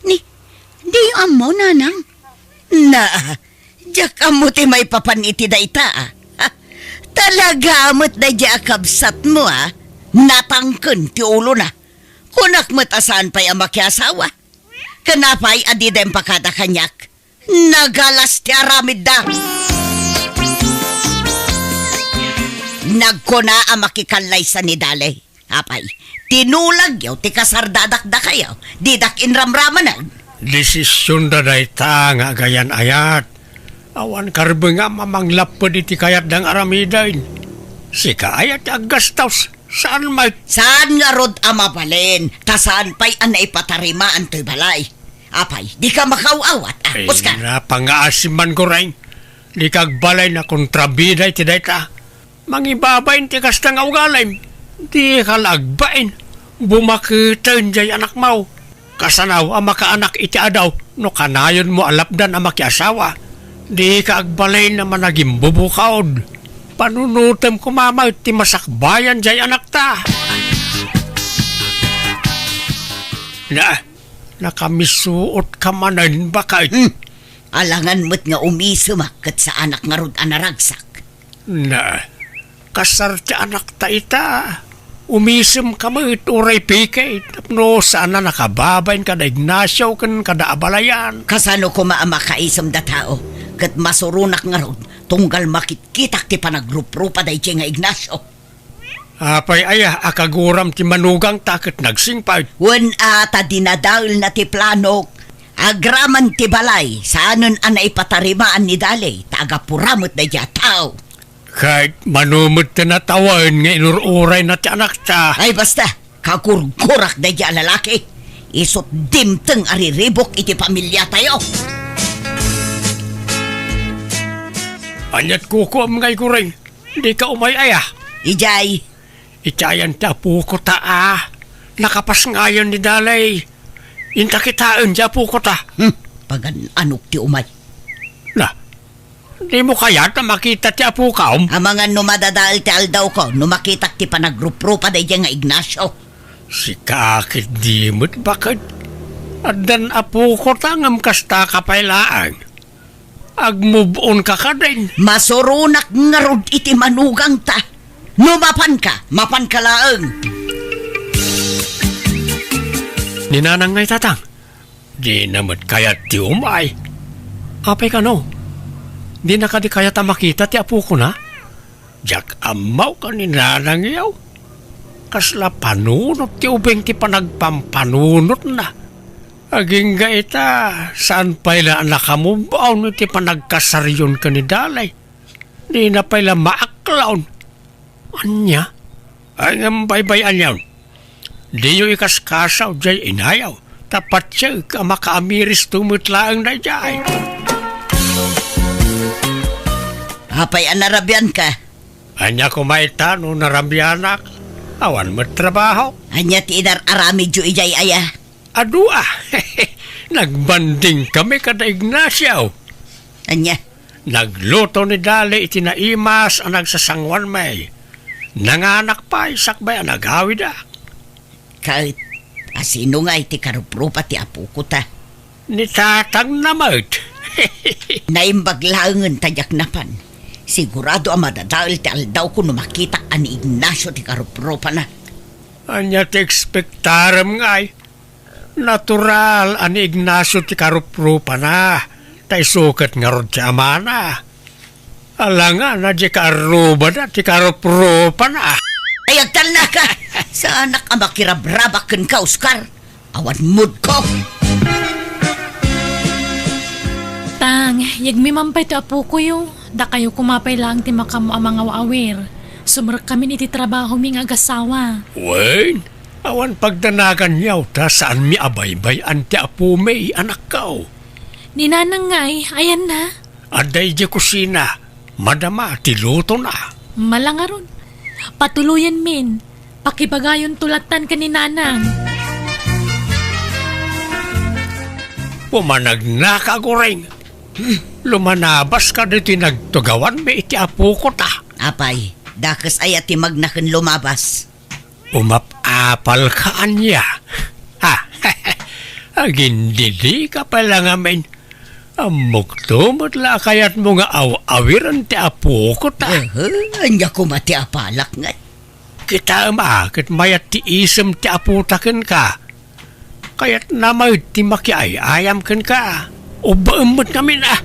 Ni, diyo ammo, Nanang? Na, diak ammo ti maipapan iti dayta, a. Ha? Talaga met daydiay a kabsatmo, a. Natangken ti ulona. Kunak met a saan pay a makiasawa. Ken apay a dida impakada kaniak? Nagalas ti aramidda. Nagkuna a makikallaysa ni Dali. Apay, tinulagyo ti kasardadak dakayo, didak inramramanen. Desisionda dayta nga agayan-ayat. Awan karbengam a manglapped iti kayatda nga aramiden. Sika aya ti aggastos. Saan met? Saan ngarud a mabalin, ta saan pay a naipatarimaan toy balay. Apay, dika makaaw-awat, a, Ay, Oscar? Napangaasim man, Goreng. Dika agbalin a kontrabida iti dayta. Mangibabain ti kasta nga ugalim. Dika la agbain. Bumaketen jay anakmo. Kasano a makaanak iti adaw no kanayonmo a lapdan a makiasawa? Dika agbalin a managimbubukaod. Panunotem koma met ti masakbayan jay anakta. Na, nakamisuotka manen, baket. Hmm. Alangan met nga umisemak ket saanak ngarud a naragsak. Na, kasar ti anakta ita. Umisemka met uray pike tapno saan a nakababain kada Ignacio ken kada abalayan. Kasano koma a makaisemda tao ket masuronak ngarud tunggal makitkitak ti panagruprupa daydiay nga Ignacio. Apay aya a kaguram ti manugangta ket nagsingpet? Wen a ta dinadaelna ti planok. Agraman ti balay, saanen a naipatarimaan ni Dali, ta agapura met daydiay a tao. Ket mano met ti natawen nga inur-urayna ti anakta? Ay, basta, kagurgurak daydiay a lalaki. Isut' dimteng a riribuk iti pamiliatayo. Ania't kukuam nga iguring? Dika umay aya? Idiay. Iti ayan ti apokota a. Nakapasngayen ni Dali. Inta kitaen ti apokota. Hmm, pagan-anok ti umay. Na, dimo kayat a makita ti apokam? Amangan no madadael ti aldawko, no makitak ti panagruprupa daydiay nga Ignacio. Sika ket di met baket. Addan apokota ngem kastaka pay laeng. Agmove on ka kadin. Masuronak ngarud iti manugangta. No mapanka, mapanka laeng. Ni Nanang ngay, Tatang? Dina met kayat ti umay. Apay kano? Dina kadi kayat a makita ti apokona? Diak ammo ken ni Nanang yaw. Kasla panunot ti ubing ti panagpampanunotna. Agingga ita, saan pay la a nakamove on iti panagkasarionka ni Dali. Dina pay la maaklaon. Ania? Ay, ngem baybay-anyon. Diyo ikaskasaw diay inayo, ta patiek a makaamiristo met laeng daydiay. Apay a narabianka? Ania koma ita no narabianak? Awan met trabaho. Ania ti inar-aramidyo idiay aya? Adu a. Nagbanding kami kada Ignacio. Ania? Nagluto ni Dali iti naimas a nagsasanguanmi. Nanganak pay sakbay a nagawidak. Ket asino ngay ti karuprupa ti apokota? Ni Tatangna met. Naimbag laengen ta diak napan. Sigurado a madadael ti aldawko no makitak a ni Ignacio ti karuprupana. Ania ti ekspektarem ngay? Natural a ni Ignacio ti karuprupana, ta isu ket ngarud ti amana. Alangan a di kaarrubada ti karuprupana. Ay, agtalnaka! Saanak a makirabrabak kenka, Oscar. Awan moodko. Tang, yegmi man pay ti apokoyo. Dakayo koma pay laeng ti makaammo a mangaw-awir. Sumrekkamin iti trabahomi nga agasawa. Wen, awan pagdanagan yaw ta saanmi a baybay-an ti apomi, anakko. Ni Nanang ngay, ayanna? Adda idiay kusina, madama ti lutona. Malangaron. Patuloyenmin. Pakibagayonto lattan ken ni Nanang. Pumanagnaka, Goring. Lumanabaska ditoy nagtugawanmi iti apokota. Apay, dakes aya ti magna ken lumabas? Umap-apalka ania? Ha? Agindidika pay la ngamin. Ammokto met la a kayatmo nga aw-awiren ti apokota. Aha, ania koma ti apalak ngay? Kitaem a ket mayat ti isem ti apota kenka. Kayatna met ti makiay-ayam kenka. Ubbaem met ngamin a.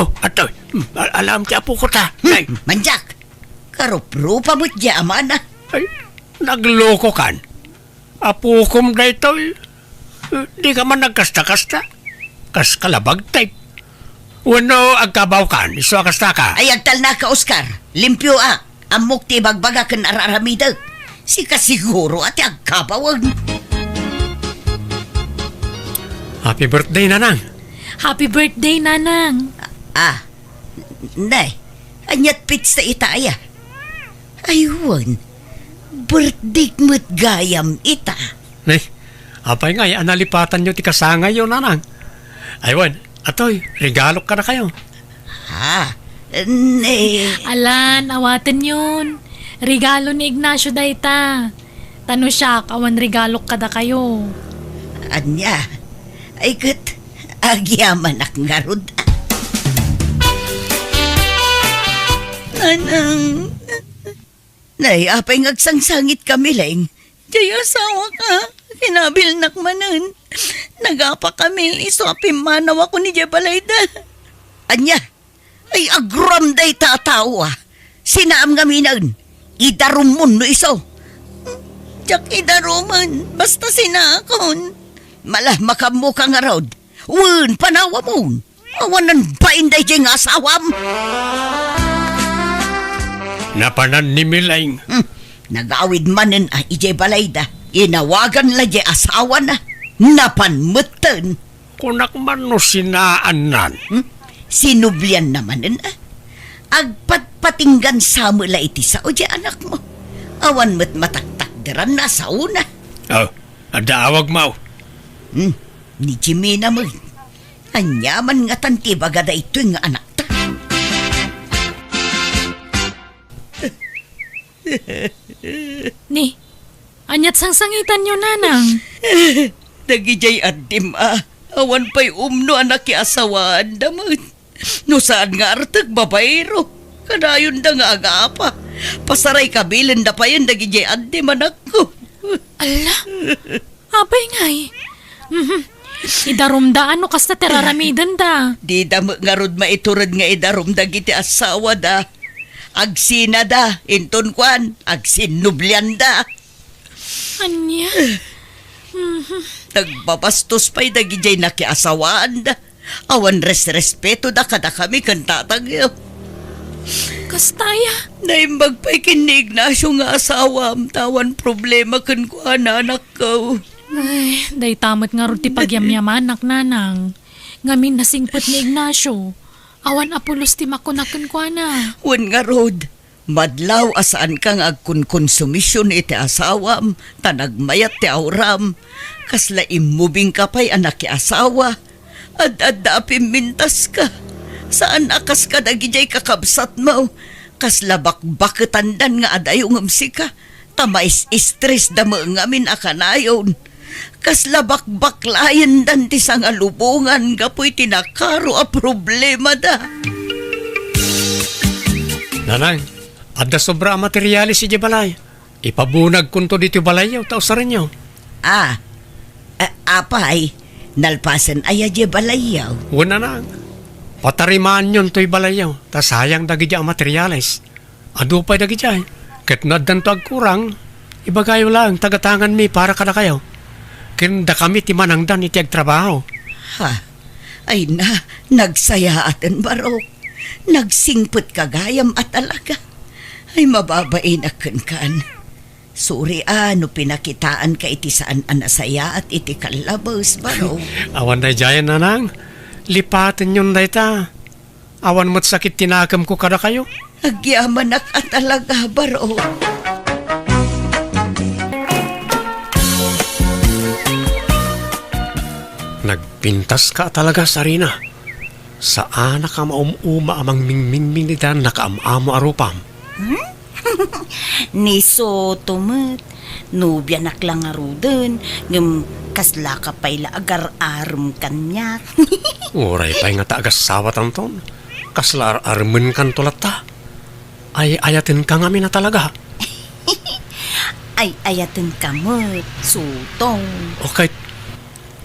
Oh, atoy. Hmm, al-, alam ti apokota. Hmm, ay. Mandiak. Karuprupa met diay amana. Ay, naglokokan. Apokom daytoy. Dika man nagkasta-kasta. Kas kalabag type. Wenno agkabawkan, isu a kastaka? Ay, agtalnaka, Oscar. Limpioak. Ammok ti ibagbaga ken ar-aramidek. Sika siguro a ti agkabawek. Happy birthday, Nanang. Happy birthday, Nanang. Ah, nay, ania't petsa ita aya? Ay, wen, birthdayk met gayam ita. Nay, apay ngay a nalipatanyo ti kasangayyo, Nanang? Ay, wen, atoy, regalok kadakayo. Ha? Ne. Alan, awatenyon. Regalo ni Ignacio dayta. Ta no siak, awan regalok kadakayo. Ania? Ay, ket, agyamanak ngarud. Nanang. Nay, apay nga agsangsangit kami, Leng? Diay asawak, kinabilnak manen. Nagapa kami, isu a pimmanawak idiay balayda. Ania? Ay, aguram dayta a tao, a. Sinaam ngaminen. Idarumon no isu. Diak idarumen, basta sinakon. Mala, makaammoka ngarud. Wen, panawamon. Awanen bain daydiay nga asawam. Napanan ni Mileng. Hmm. Nagawid manen a idiay balayda. Inawagan la diay asawana. Napan metten. Kunak man no sinaannan. Hmm? Sinublianna manen, a? Agpatpatinggan sa met la iti sao diay anakmo. Awan met mataktakderan a saona. Oh, adda awagmo. Hmm, ni Jimena met. Ania man ngatan ti ibaga daytoy nga anakta? Ni, aniat sangsangitanyo, nanang? Dagidiay addim a, awan pay umno a nakiasawaanda met. No saan nga artek, babaero. Kadayonda nga agapa. Pasaray kabilenda payen dagidiay addim, anakko. Ala, apay ngay? Mhm. Idarumda no kasta ti raramidenda. Dida met ngarud maitured nga idarum dagiti asawada. Agsinada, inton kuan, agsinnublianda. Ania? Mhm. Nagbabastos pay dagidiay nakiasawaanda. Awan resrespetoda kadakami ken tatangyo. Kasta aya? Naimbag pay ken ni Ignacio nga asawam, ta awan problema kenkuana, anakko. Ay, dayta met ngarud ti pagyamyamanak, nanang. Ngamin nasingpet ni Ignacio. Awan a pulos ti makuna kenkuana. Wen ngarud, madlaw a saanka nga agkonkonsumision iti asawam, ta nagmayat ti auram. Kasla immubingka pay a nakiasawa. Ad-adda a pimmintaska. Saan a kas kadagidiay kakabsatmo. Kasla bakbaketandan nga adayo ngem sika. Ta mais-istresda met ngamin a kanayon. Kasla bakbaklayendan ti sangalubongan gapu iti nakaro a problemada. Nanang, adda sobra a materiales idiay balay. Ipabunagkonto ditoy balayyo, ta usarenyo. Ah, a-, apay, nalpasen aya diay balayyo? Wen, nanang. Patarimaanyon toy balayyo, ta sayang dagidiay a materiales. Adu pay dagidiay, ket no addanto agkurang, ibagayo laeng ta gatanganmi para kadakayo. Ken dakami ti manangdan iti agtrabaho. Ha? Ay na, nagsayaaten, Barok. Nagsingpetka gayam a talaga. Ay, mababainak kenkan. Sorry a no pinakitaanka iti saan a nasayaat iti kallabes, Barok. Awan daydiayen, nanang. Lipatenyon dayta. Awan met sakit ti nakemko kadakayo. Agyamanak a talaga, Barok. Nagpintaska a talaga, Sarina. Saanak a maum-uma a mangmingmingming ita nakaam-amo a rupam. Hmm? Ni Soto met, nobianak la ngaruden, ngem kaslaka pay la agar-arem kaniak. Uray pay nga ta agassawatanton, kasla ar-aremenkanto latta. Ay-ayatenka ngamin a talaga. Ay-ayatenka met, Soto. Okay,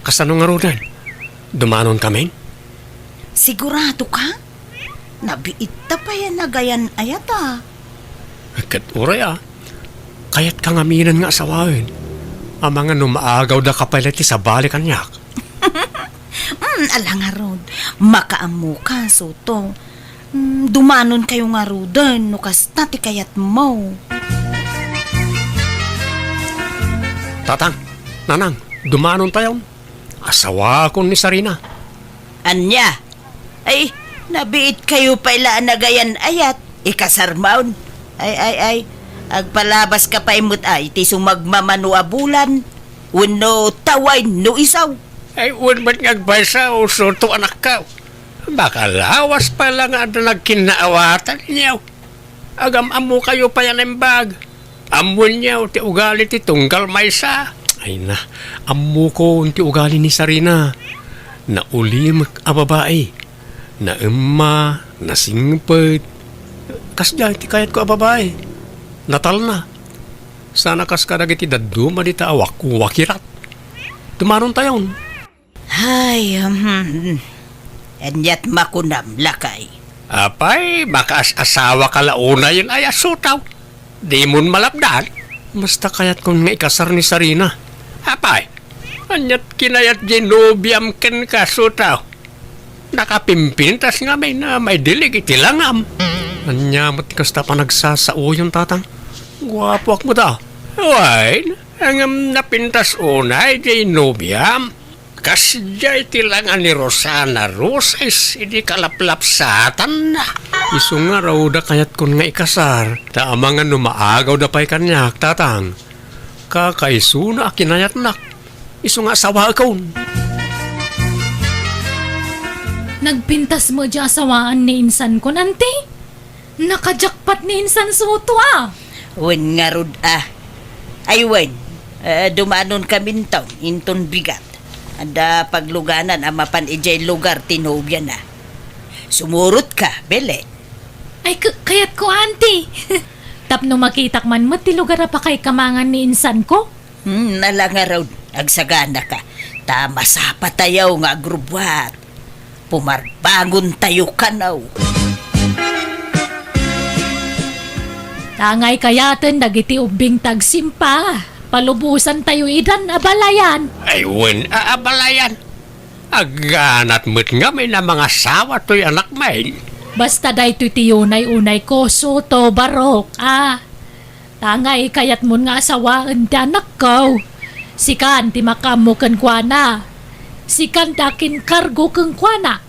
kasano ngaruden? Dumanonkamin? Sigurado ka? Nabiitta pay a nagayan-ayat a. Ket uray a, kayatka ngaminen nga asawaen. Amangan no maagawdaka pay la iti sabali kaniak. Mm, ala ngarud, makaammoka, Soto. Mm, dumanonkayo ngaruden no kasta ti kayatmo. Tatang, nanang, dumanontayon. Asawakon ni Sarina. Ania? Ay, nabiitkayo pay la a nagayan-ayat. Ikasarmon. Ay, ay, ay. Agpalabaska pay met a iti sumagmamano a bulan. Wenno taway no isaw. Ay, wen met nga agbaysa, Soto, anakko. Makalawas pay la nga adda nagkinnaawatanyo. Agam-ammokayo pay a naimbag. Ammoenyo ti ugali ti tunggal maysa. Ay na, ammokon ti ugali ni Sarina. Naulimek a babai. Naemma, nasingpet. Kasdiay ti kayatko a babai. Natalna. Sana kas kadagiti dadduma dita a wakirat. Dumanontayon. Ay, hmm. Aniat makunam, lakay? Apay, makaas-asawaka la unayen a Sotaw. Dimon malapdan. Basta kayatkon nga ikasar ni Sarina. Apay, aniat kinayat diay nobiam kenka, Sotaw? Nakapimpintas ngamin a maidilig iti langam. Ania met kasta panagsasaoyon, Tatang? Guapoak met a. Wen, ngem napintas unay diay nobiam. Kasdiay ti langa ni Rosana Roses idi kalaplapsatanna. Isu ngarud a kayatkon nga ikasar, ta amangan no maagawda pay kaniak, Tatang. Kakaisuna a kinayatnak. Isu nga asawaekon. Nagpintas met diay asawaan ni insankon, Auntie? Naka-jackpot ni Insan Soto, a. Wen ngarud, a. Ay, wen, eh, dumanon kaminton inton bigat. Adda pagluganan a mapan idiay lugar ti nobiana. Sumurotka, Belen. Ay, k-, kayatko, Auntie. Tapno makitak man met ti lugar a pakaikamangan ni insanko. Hmm, ala ngarud, agsaganaka. Ta masapatayo nga agrubbuat. Pumarbangontayo kano. Tangay kayaten dagiti ubbing ti agsimpa. Palubosantayo idan, abalayan. Ay, wen, a, abalayan. Agganat met ngamin a mangasawa toy anakmin. Basta daytoy ti unay-unayko, Soto, Barok, a. Tangay kayatmon nga asawaen ti anakko. Sikan ti makaammo kenkuana. Sikan ti akinkargo kenkuana.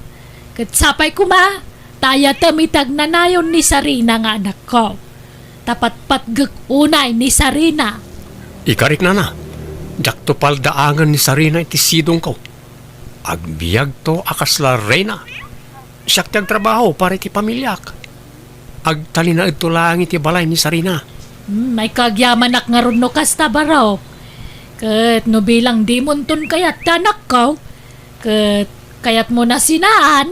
Ket sapay koma, ta ayatem iti agnanayon ni Sarina nga anakko. Ta patpatgek unay ni Sarina. Ikarik, nana, diakto paldaangen ni Sarina iti sidongko. Agbiagto a kasla reyna. Siak ti agtrabaho para iti pamiliak. Agtalinaedto laeng iti balay ni Sarina. Hmm, ay kagyamanak ngarud no kasta, Barok. Ket no bilang dimonton kayat ti anakko, ket kayatmo a sinaan,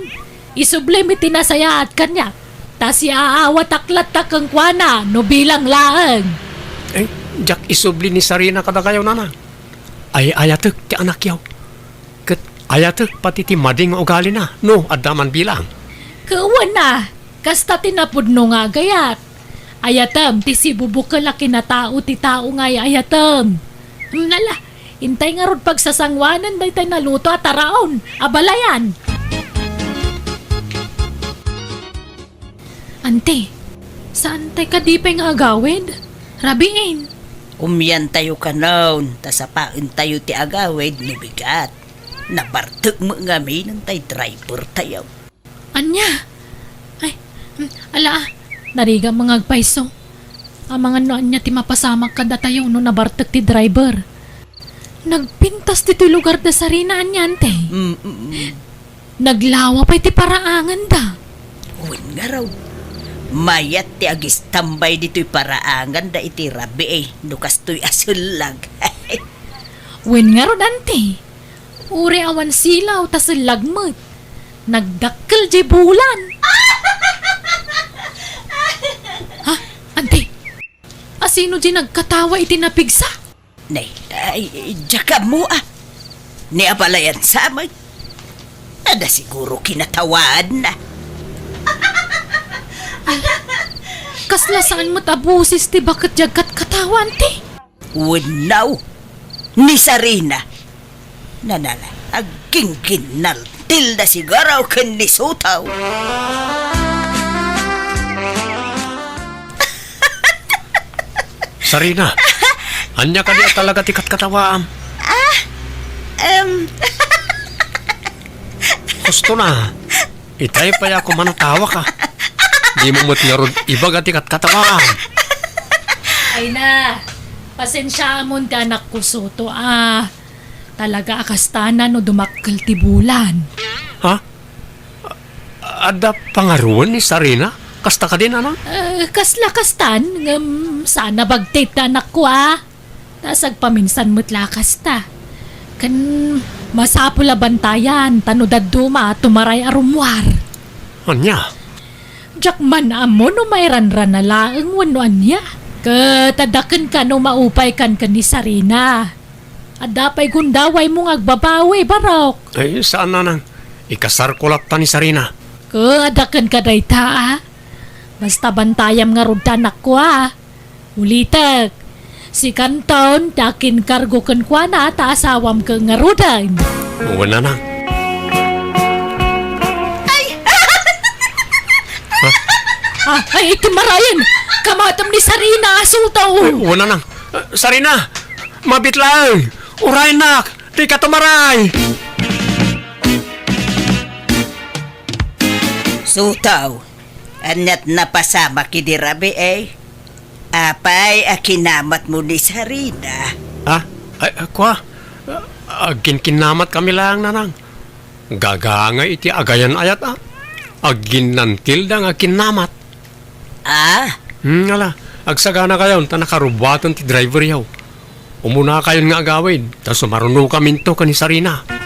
isublim iti nasayaat kaniak. Ta siaawatak latta kenkuana no bilang laeng. Eh, diak isubli ni Sarina kadakayo, nana. Ay-ayatek ti anakyo. Ket ayatek pati ti madi nga ugalina no adda man bilang. Wen a, kasta ti napudno nga agayat. Ayatem ti sibubukel a kinatao ti tao nga ay-ayatem. Hmm, ala, intay ngarud pagsasanguanen daytay naluto a taraon, abalayan. Ante, saantay kadi pay nga agawid? Rabiin. Umiantayo kanon, ta sapaentayo ti agawid no bigat. Nabartek met ngamin tay drivertayo. Ania? Ay, hmm, ala, narigat nga agpayso. Amangan no ania ti mapasamak kadatayo no nabartek ti driver. Nagpintas ditoy lugar da Sarina, ania, ante? Mm, mm, mm. Naglawa pay ti paraanganda. Wen ngarud, mayat ti agistambay ditoy paraanganda iti rabii, eh, no kastoy a sellag. Wen ngarud, ante, uray awan silaw ta sellag met. Nagdakkel diay bulan. Ha? Ante, asino diay nagkatawa iti napigsa? Nay, ay, diak ammo, a. Ni abalayan sa met. Adda siguro kinatawaanna. Kasla saan met a boses ti baket diay agkatkatawa, ante? Wenno, ni Sarina. Nanala, aggingginnal. Tilda siguro ken ni Sotaw. Sarina, ania kadi a talaga ti katkatawaam? Ah, em. Husto na. Itay pay a kumanatawa ka. Dimo met ngarud ibaga ti katkatawaam. Ay na, pasensiaamon ti anakko, Soto, a. Talaga a kastana no dumakkel ti bulan. Ha? A-, adda pangaruan ni Sarina? Kasta kadi, nanang? Eh, kasla kastan, ngem saan a bagtit ti anakko, a. Ta sagpaminsan met la kasta. Ken masapul a bantayan, ta no dadduma, tumaray a rummuar. Ania? Diak man ammo no mairanrana laeng wenno ania. Ket adda kenka no maupaykan ken ni Sarina. Adda pay gundawaymo nga agbabawi, Barok. Ay, saan, nanang. Ikasarko latta ni Sarina. Ko, adda kenka dayta, a? Basta bantayam ngarud ta anakko, a? Ulitek, sikanton ti akinkargo kenkuana ta asawam ken ngaruden. Wen, nanang. Ay! Ah, ay, iti marayen! Kamatem ni Sarina, Sotaw! Ay, wen, nanang. Ah, Sarina! Mabit laeng! Uraynak! Dika tumaray! Sotaw, ania't napasamak idi rabii? Apay a kinamatmo ni Sarina? Ah, ay, ah, kua? Ah, agkinkinamatkami laeng, nanang. Gagangay iti agayan-ayat, a. Aginnantilda nga kinnamat. Ah? Hmm, ala, agsaganakayon ta nakarubaten ti driveryo. Umunakayon nga agawid, ta sumarunokaminto ken ni Sarina.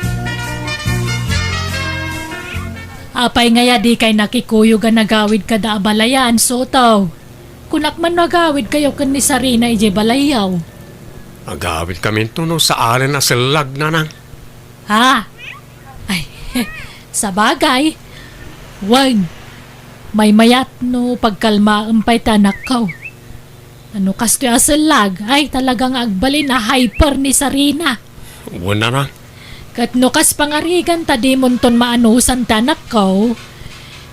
Apay ngay a dikay nakikuyog a nagawid kada a balayan, Sotaw? Kunak man no agawidkayo ken ni Sarina idiay balayyo. Agawidkaminto no saalen a sellag, nanang. Ha? Ay, sabagay. Wen, maymayat no pagkalmaem pay ti anakko. Ano kastoy a sellag? Ay, talaga nga agbalin a hyper ni Sarina. Wen, nanang. Ket no kas pangarigan ta dimonton maanusan ti anakko,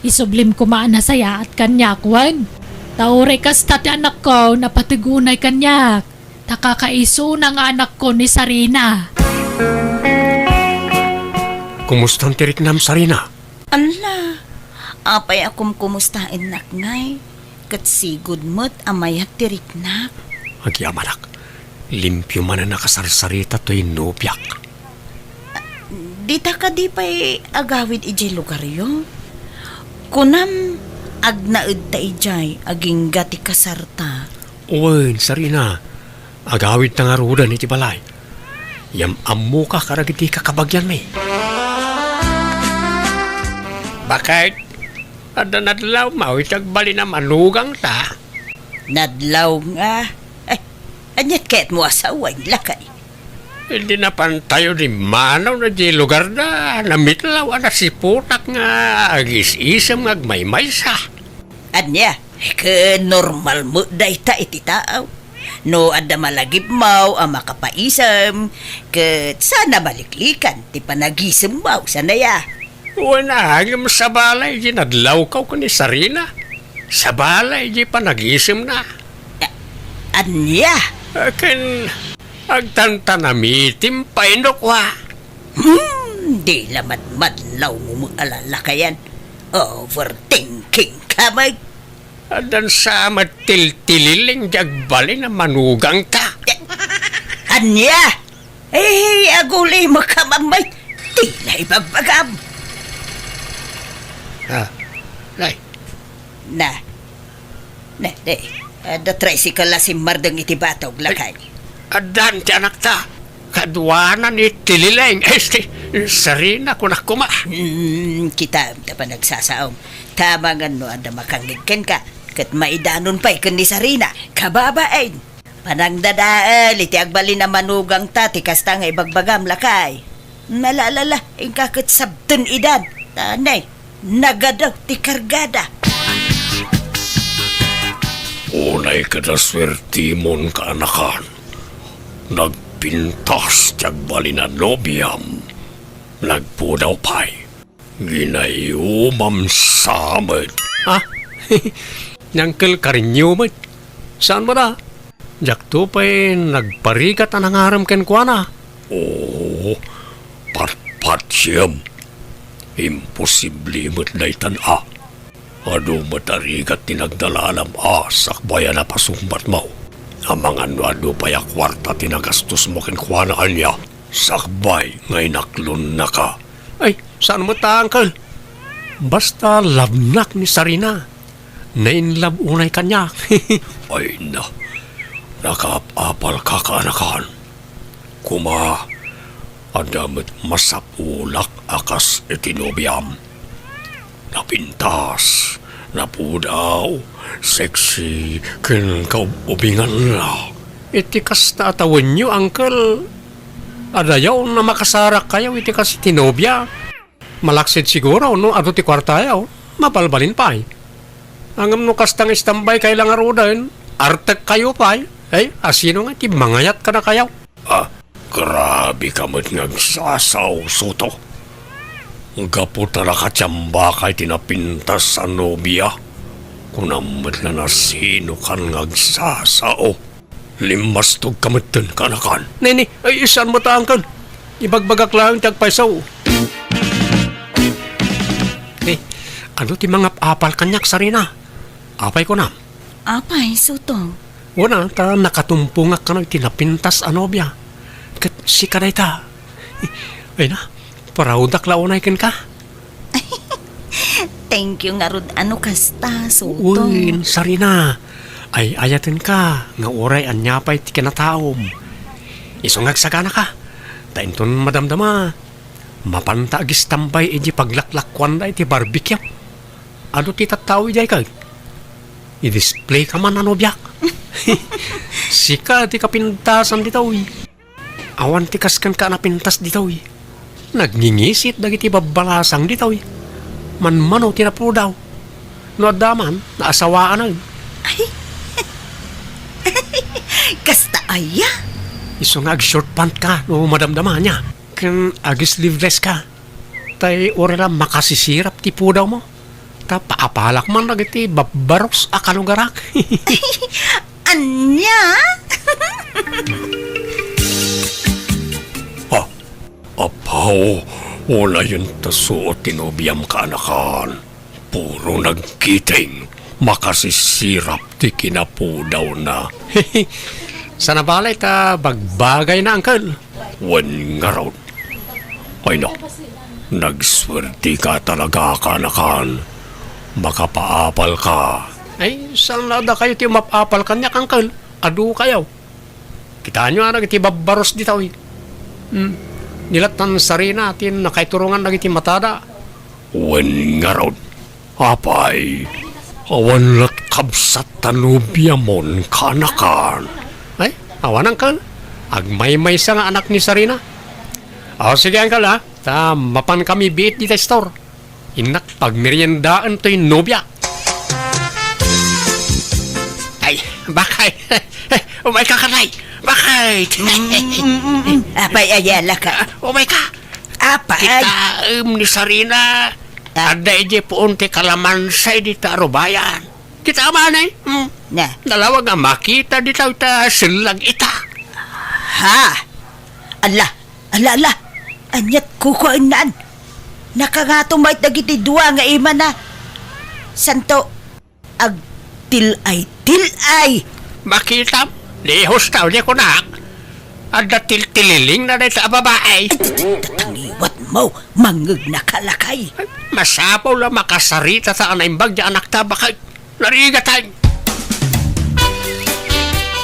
isublim koma a nasayaat kaniak, wen. Ta uray kasta ti anakko, napateg unay kaniak. Ta kakaisuna nga anakko ni Sarina. Kumustan ti riknam, Sarina? Ala, apay a kumkumustaennak ngay? Ket sigud met a mayat ti riknak. Agyamanak, limpio manen a kasarsarita toy nobiak. Dita kadi pay agawid idiay lugaryo? Kunam, agnaedta idiay agingga ti kasarta. Wen, Sarina, agawidta ngaruden iti balay. Yam-ammoka kadagiti kakabagianmi. Baket, adda nadlawmo iti agbalin a manugangta? Nadlaw nga? Eh, aniat kayatmo a sawen, lakay? Idi napantayo dimmanaw na di lugarda, namitlaw a nasiputak nga agis-isem nga agmaymaysa. Ania, ket normal met dayta iti tao. No adda malagipmaw a makapaisem, ket saan a maliklikan ti panagisemmaw, saan aya? Wen a, ngem sabali idi nadlawkaw ken ni Sarina. Sabali idi panagisemna. A-, ania? Ken agtantanamitim pay no kua. Hmm, di la madmadlawmo met a lalakayan. Overthinking ka met. Addan sa met tiltililing di agbalin a manugangta. Ania? Eh, agulimaka, Mamay. Ti na ibagbagam. Ah, nay. Na. Na, di. Adda tricycle a simmardeng iti batog, lakay. Addan ti anakta. Kaduanan iti lileng. Este, Sarina, kunak koma. Hmm, kita, ta panagsasaom. Tama nga no adda makangngeg kenka. Ket maidanon pay ken ni Sarina. Kababain. Panangdadael iti agbalin a manugangta ti kasta nga ibagbagam, lakay. Nalaalala, inka ket sabten idan. Tanay, nagadaw ti kargada. Unay kada suertimon, kaanakan. Nagpintas ti agbalin a nobiam. Nagpudaw pay. Ginayumam sa met. Ah? Ni Uncle Karinyo met. Saan mo da? Diakto pay nagparigat a nangarem kenkuana. Oo, patpatiem. Imposible met daytan a. Adu met a rigat ti nagdalalam a sakbay a napasungbatmo. Amangan no adu pay a kuarta ti nagastosmo kenkuana, ania? Sakbay nga inaklonnaka. Ay, saan met ta, Uncle? Basta love-nak ni Sarina. Na-in-love unay kaniak. Ay na, nakaap-apalka, kaanakan. Koma, adda met masapulak a kas iti nobiam. Napintas, napudaw, sexy, ken kaub-ubinganna. Iti kasta a tawenyo, Uncle, adayaw a makasarakkayo iti kas iti nobia. Malaksid siguro no adu ti kuartayo. mabalbalin pay. Ngem no kasta nga istampaykayo la ngaruden, artekkayo pay. Ay, asino nga ti mangayat kadakayo? Ah, grabe ka met nga agsasao, Soto. Gapu ta nakatiambakay ti napintas a nobia, kunam met la no asinokan nga agsasao. Limmastog ka metten, kaanakan. Nini, ay, saan met, Uncle? Ibagbagak laeng ti agpayso. Eh, adu ti mangap-apal kaniak, Sarina? Apay kunam? Apay, Soto? Wen a, ta nakatumpongak kano iti napintas a nobia. Ket sika dayta. Ay na, proud-ak la unay kenka. Thank you ngarud a no kasta, Soto. Wen, Sarina. Ay-ayatenka nga uray ania pay ti kinataom. Isu nga agsaganaka. Ta inton madamdama, mapanta agistampay idiay paglaklakkuanda iti barbecue. Adu ti tattao idiay ket i-displayka man a nobiak. Sika ti kapintasan ditoy. Awan ti kas kenka a napintas ditoy. Nagngingisit dagiti babbalasang ditoy. Manmano ti napudaw. No adda man, naasawaanen. Ay. Kasta aya? Isu nga ag-short pant ka no madamdama ania. Ken ag-sleeveless ka. Tay uray la makasisirap ti pudawmo. Ta paapalak man dagiti babbaros a kalugarak. Ania? Ha? Apaw, unayen ta suot ti nobiam, kaanakan. Puro nagkiting, makasisirap ti kinapudawna. Sana balay ta bagbagayna, Uncle. Wen ngarud. Ay na, nagsuerteka talaga, kaanakan. Makapaapalka. Ay, saan a dakayo ti umap-apal kaniak, Uncle? Adukayo. Kitaenyo a dagiti babbaros ditoy. Hmm. Ni lattan Sarina ti nakaiturongan dagiti matada. Wen ngarud. Apay, awan lat kabsat ta nobiamon, kaanakan. Ay, awan, Uncle. Agmaymaysa nga anak ni Sarina. O, sige, Uncle, ha? Ta mapankami biit dita store. Innak pagmeriendaen toy nobia. Ay, bakay. Umayka, kanay. Bakay. Apay, ayalaka. Ah, umayka. Apay. Kitaem ni Sarina. Ah. Adda idiay puon ti kalamansa dita arubayan. Kita man, eh. Hmm. Na. Nalawag nga makita dita ita sellag ita. Ha? Ala, ala, ala. Aniat kukuennan. Nakangato met dagiti dua nga imana. Santo, agtil-ay-til-ay. Makitam, ni hostaw ni kunak. Adda tiltililingna dayta a babae. Ay, tatangiwat mo, mangngegna ka lakay. Masapul a makasarita ta a naimbag ti anakta, bakay. Narigatan.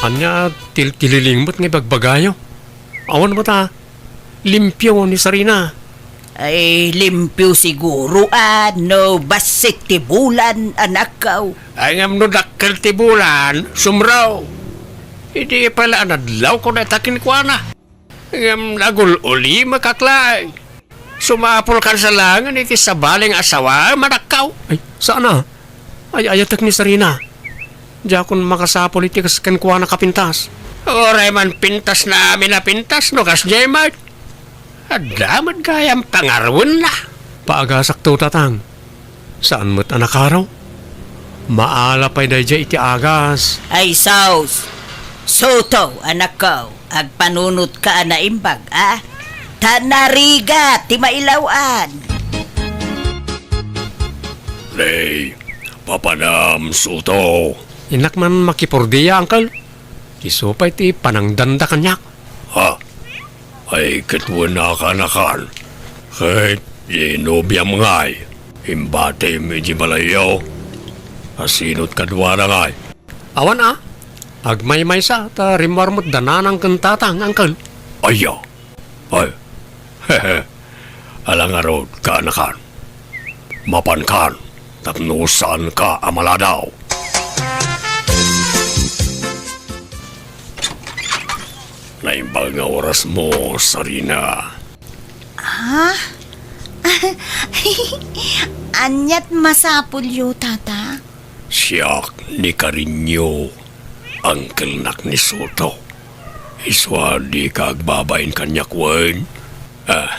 Ania, tiltililing met nga ibagbagayo? Awan met a, limpio ni Sarina. Ay, limpio siguro, a, no bassit ti bulan, anakko. Ay, ngem no dakkel ti bulan, sumro. Idi pala a nadlawko dayta kenkuana. Ngem nagul-ulimekak laeng. Sumapulkan sa laengen iti sabali nga asawaem, anakko. Ay, saan a? Ay-ayatek ni Sarina. Diakon makasapul iti kas kenkuana kapintas. Uray man pintasna amin a pintas no kasdiay met. Adda met gayam pangaruenna. Paagasakto, tatang. Saan met a nakaro? Maala pay daydiay iti agas. Ay, sus! Soto, anakko, agpanunotka a naimbag, a? Ta narigat ti mailaw-an. Nay, papanam, Soto. Innak man makipordia, Uncle. Isu pay ti panangdanda kaniak. Ha? Ay, ket wen a, kaanakan. Ket, di nobiam ngay. Imbatim iti balayyo. Asinot kaduana ngay? Awan a. Agmaymaysa, ta rimmuar met da nanang ken tatang, Uncle. Aya. Ay. Ala ngarud, kaanakan. Mapankan, tapno saanka a maladaw. Naimbag nga orasmo, Sarina. Ah? Aniat masapulyo, Tata? Siak ni Karinyo, angkelnak ni Soto. Isu a dika agbabain kaniak wen? Ah,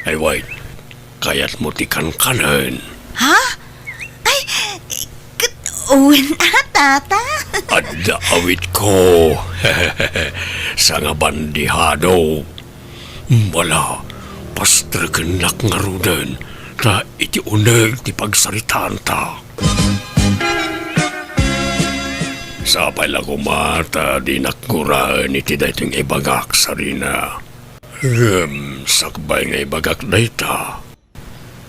ay wen, kayatmo ti kankanen? Ha? Ay, ket wen a, Tata? Adda awitko. Sangabandihado. Ala, pastrekennak ngaruden, ta iti uneg ti pagsaritaanta. Sapay la koma ta dinak guraen iti daytoy nga ibagak, Sarina. Ngem sakbay nga ibagak dayta,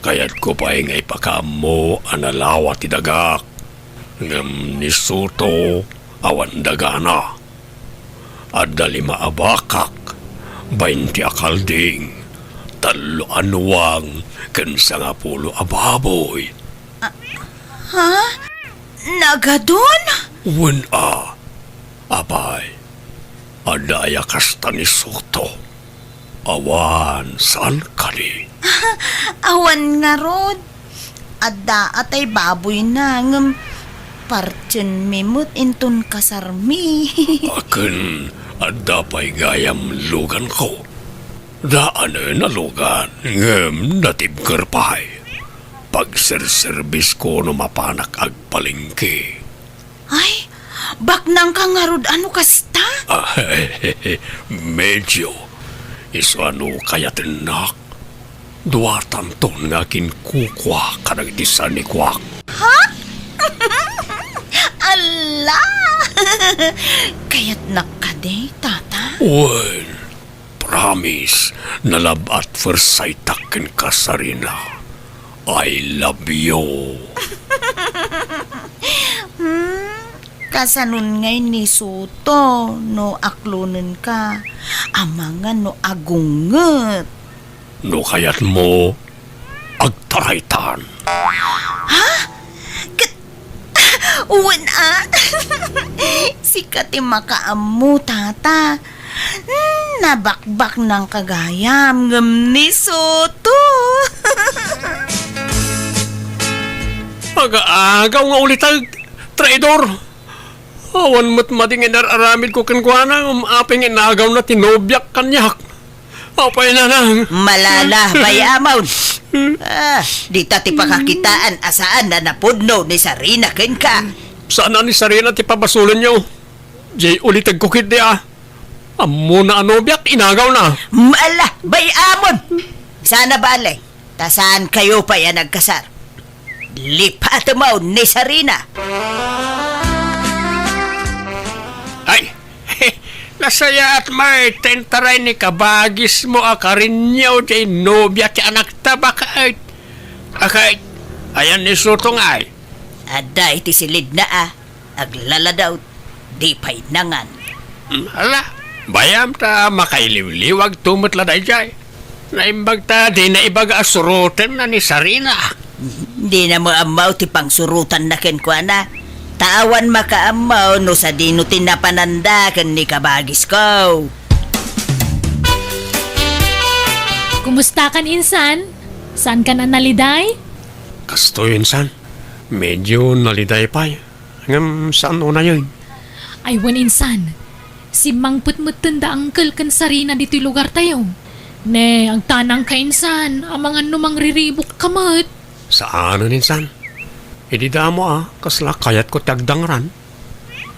kayatko pay nga ipakaammo a nalawa ti dagak ngem ni Soto awan dagana. Adda lima a bakak, baynte a kalding, tallo a nuang, ken sangapulo a baboy. Ha? Nagadun? Wen a. Apay, adda aya kasta ni Soto? Awan, saan kadi? Awan ngarud. Adda a tay baboyna, ngem partienmi met inton kasarmi. Akin, adda pay gayam luganko. Daanen a lugan, ngem natibker pay. Pagserserbisko no mapanak agpalengke. Ay, baknangka ngarud a no kasta? Ah, medyo. Isu a no kayatennak, duatanton nga akinkukua kadagiti sanikuak. Ha? Ala! Kayatnak kadi, Tata? Wen, promise, na love at first sight-ak kenka, Sarina. I love you. Hmm, kasanon ngay ni Soto no aklonenka? Amangan no agunget. No kayatmo, agtaraytan. Ha? Ket, wen a? Sika ti makaammo, Tata. Hmm, nabakbaknangka gayam ngem ni Soto. Aga-agaw nga uliteg, traidor! Awan met madi nga inar-aramidko kenkuana, ngem apay nga inagawna ti nobiak kaniak? Apay, nanang? Malala, bay-amon. Ah, dita ti pakakitaan a saan a napudno ni Sarina kenka. Saan a ni Sarina ti pabasolenyo. Jay ulitegko ketdi a. Ammona a nobiak, inagawna. Ala, bay-amon. Saan a bale, ta saankayo pay a nagkasar. Lipatemon ni Sarina. Ay, nasayaat met ta intaray ni kabagismo a Karinyo ti nobia ti anakta, baket. Aket, ayan ni Soto ngay? Adda iti silidna a, aglaladaw, di pay nangan. Mm, ala, bay-am ta makailiwliwagto met la daydiay. Naimbag ta dina ibaga a surotenna ni Sarina. Dina met ammo ti pangsurotanna kenkuana. Ta awan makaammo no sadino ti napananda ken ni kabagisko. Kumustakan, insan? Saankan a naliday? Kastoy, insan. Medyo naliday pay. Ngem saan unayen? Ay wen, insan. Simmangpet metten da Angkel ken Sarina ditoy lugartayo. Ne, agtanangka, insan, amangan no mangriribukka met. Saanen, insan. Idi damo a, kasla kayatko ti agdangran.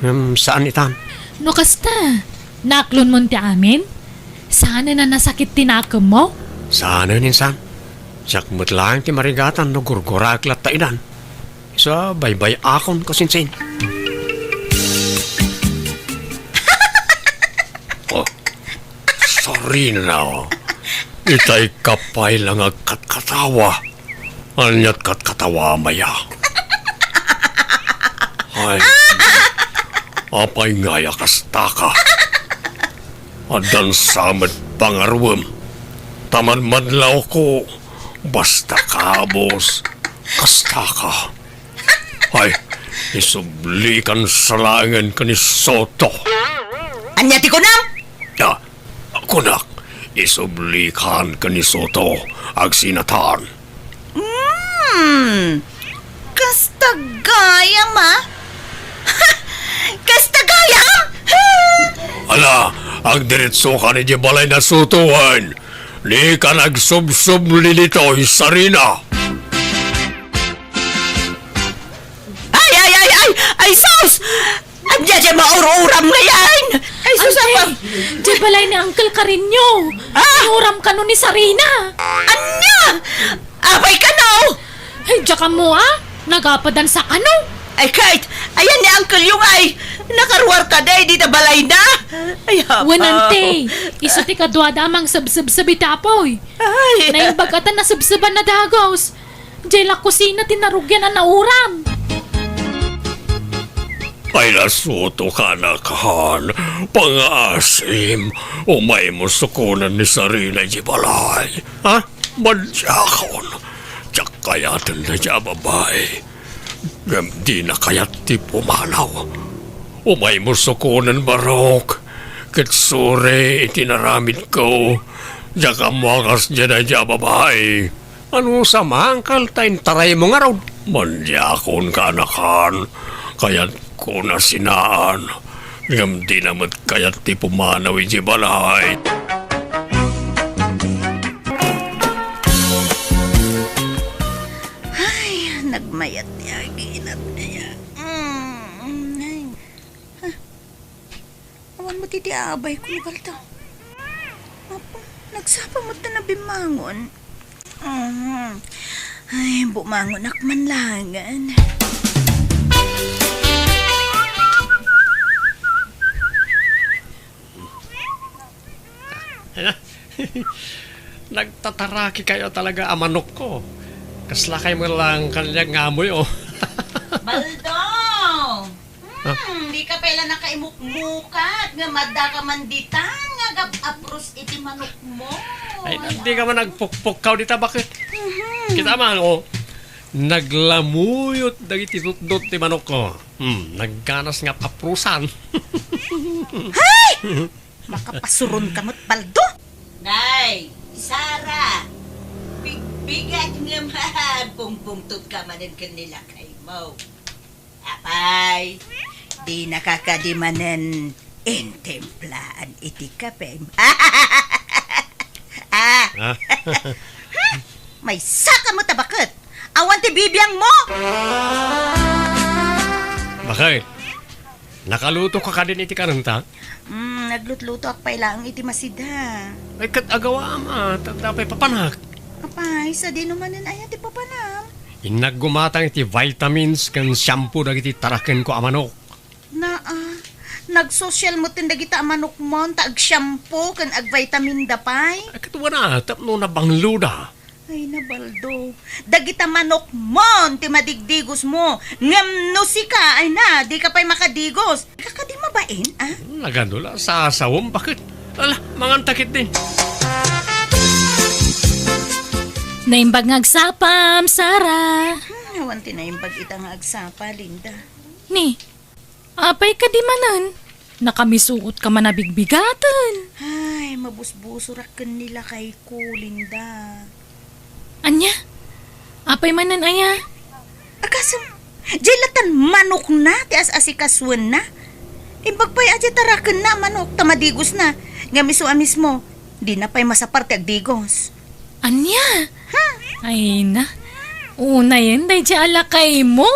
Ngem saan itan. No kasta, naaklonmon ti amin? Saanen a nasakit ti nakemmo? Saanen, insan. Siak met laeng ti marigatan no gurguraek latta idan. Sa baybay-akon kasinsin. Oh, Sarina. Itay ka pay la nga agkatkatawa. Aniat katkatawa, maya? Ay, apay ngay a kastaka? Addan sa met pangaruem. Ta madmadlawko, basta kabus, kastaka. Ay, isublikan sa laengen ken ni Soto. Ania ti kunam? Ah, kunak, Isublikan ken ni Soto, agsinatan. Hmm, kasta gayam, a? Kasta gayam? Ala, agdiretsokan idiay balay na Soto wen. Dika nagsubsubli ditoy, Sarina. Ay, ay, ay, ay! Ay, sus! Ania diay maur-uram ngay-an? Ay, sus, Ante, apa? Diay balay ni Uncle Carino. Ah! Inuram kano ni Sarina. Ania? Apay kano? Ay, diak ammo, a? Nagapadan sa kano. Ay, Kate, ayan ni Uncle yung ay. Nakaruar ka day, di na balay na. Ay, apa? Wen, Ante, isu ti kaduada a mangsubsubsub iti apoy. Ay. Naimbag a ta nasubsuban a dagus. Diay la kusina ti narugian a nauram. Ay, nasuto ka, anakan. Pangaasim, umaymo sukonen ni Sarina idiay balay. Ha? Madiakon. Diak kayaten daydiay a babai. Ngem dina kayat ti pumanaw. Umaymo sukonen, Barok. Ket sure iti naramidko. Diak ammo a kasdiay daydiay a babai. Ano sa, Uncle, ta intaraymo ngarud? Madiakon, kaanakan. Kayatko na sinaan. Ngem dina met kayat ti pumanaw idiay balay. Ay, nagmayat ti aginat aya. Mm, ay. Ah, awan met iti abayko ni Baldo. Apo, nagsapa met ta nabimmangon. Mhm. Ay, bumangonak man laengen. Nagtataraki kayo talaga a manokko. Kasla kay met lang kaniak nga amoy, oh. Baldo! Ah. Hmm, dika pay la nakaimukmukat nga adda ka man ditan nga agap-apros iti manokmo. Ay, dika man agpukpukkaw dita, baket. Mhm. Kita man, oh. Naglamuyot dagiti tutdot ti manokko. Hmm, nagganas nga ap-aprosan. Hay! Makapasuron ka met, Baldo. Nay, Sara, bigbigat nga man, pungpungtot ka manen ken ni lakaymo. Apay, dina ka kadi manen intimplaan iti kapem? Ah. Ah. Maysa ka met a baket. Awan ti bibiangmo. Bakay, nakaluto ka kadin iti kanenta? Mm, naglutlutoak pay laeng iti masida. Ay, ket agawaam a, ta, ta pay papanak. Apay, sadino manen aya ti papanam? Innak gumatang iti vitamins ken shampoo dagiti tarakenko a manok. Naa, nagsosyal metten dagita a manokmon ta ag-shampoo ken ag-vitamin da pay. Ay, ket wana, tapno nabangloda. Ay, na, Baldo. Dagita manokmon ti madigdigosmo. Ngem no sika, ay na, dika pay makadigos. Dika kadi mabain, a? Nagano la, sasawem, baket? Ala, manganta ketdi. Naimbag nga agsapam, Sara. Hmm, awan ti naimbag ita nga agsapa, Linda. Ni, apay kadi manen? Nakamisuot ka man a bigbigaten. Ay, mabusbusorak ken ni lakayko, Linda. Ania? Apay manen aya? Agasem, diay latan manokna ti as-asikasuenna. Imbag pay a diay tarakenna a manok ta madigosna. Ngem isu a mismo, dina pay masapar ti agdigos. Ania? Hmm. Ay na. Unayen daydiay a lakaymo.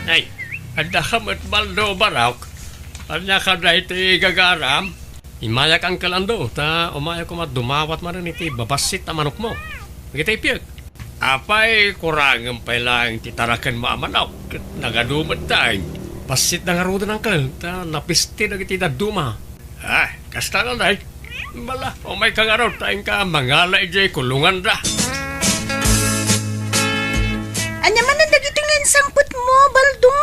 Ay, adda ka met, Baldo, Barok. Ania ka daytoy gagaram? Immayak, Uncle Ando, ta umayak koma dumawat manen iti babassit a manokmo. Dagiti ippiek. Apay, kurangem pay laeng ti tarakenmo a manok, ket nagadu met dayta. Bassit da ngaruden, Uncle, ta napiste dagiti dadduma. Ah, kasta ngay. Bala, umayka ngarud ta inka mangala idiay kulonganda. Ania manen dagitoy nga insangpetmo, Baldo?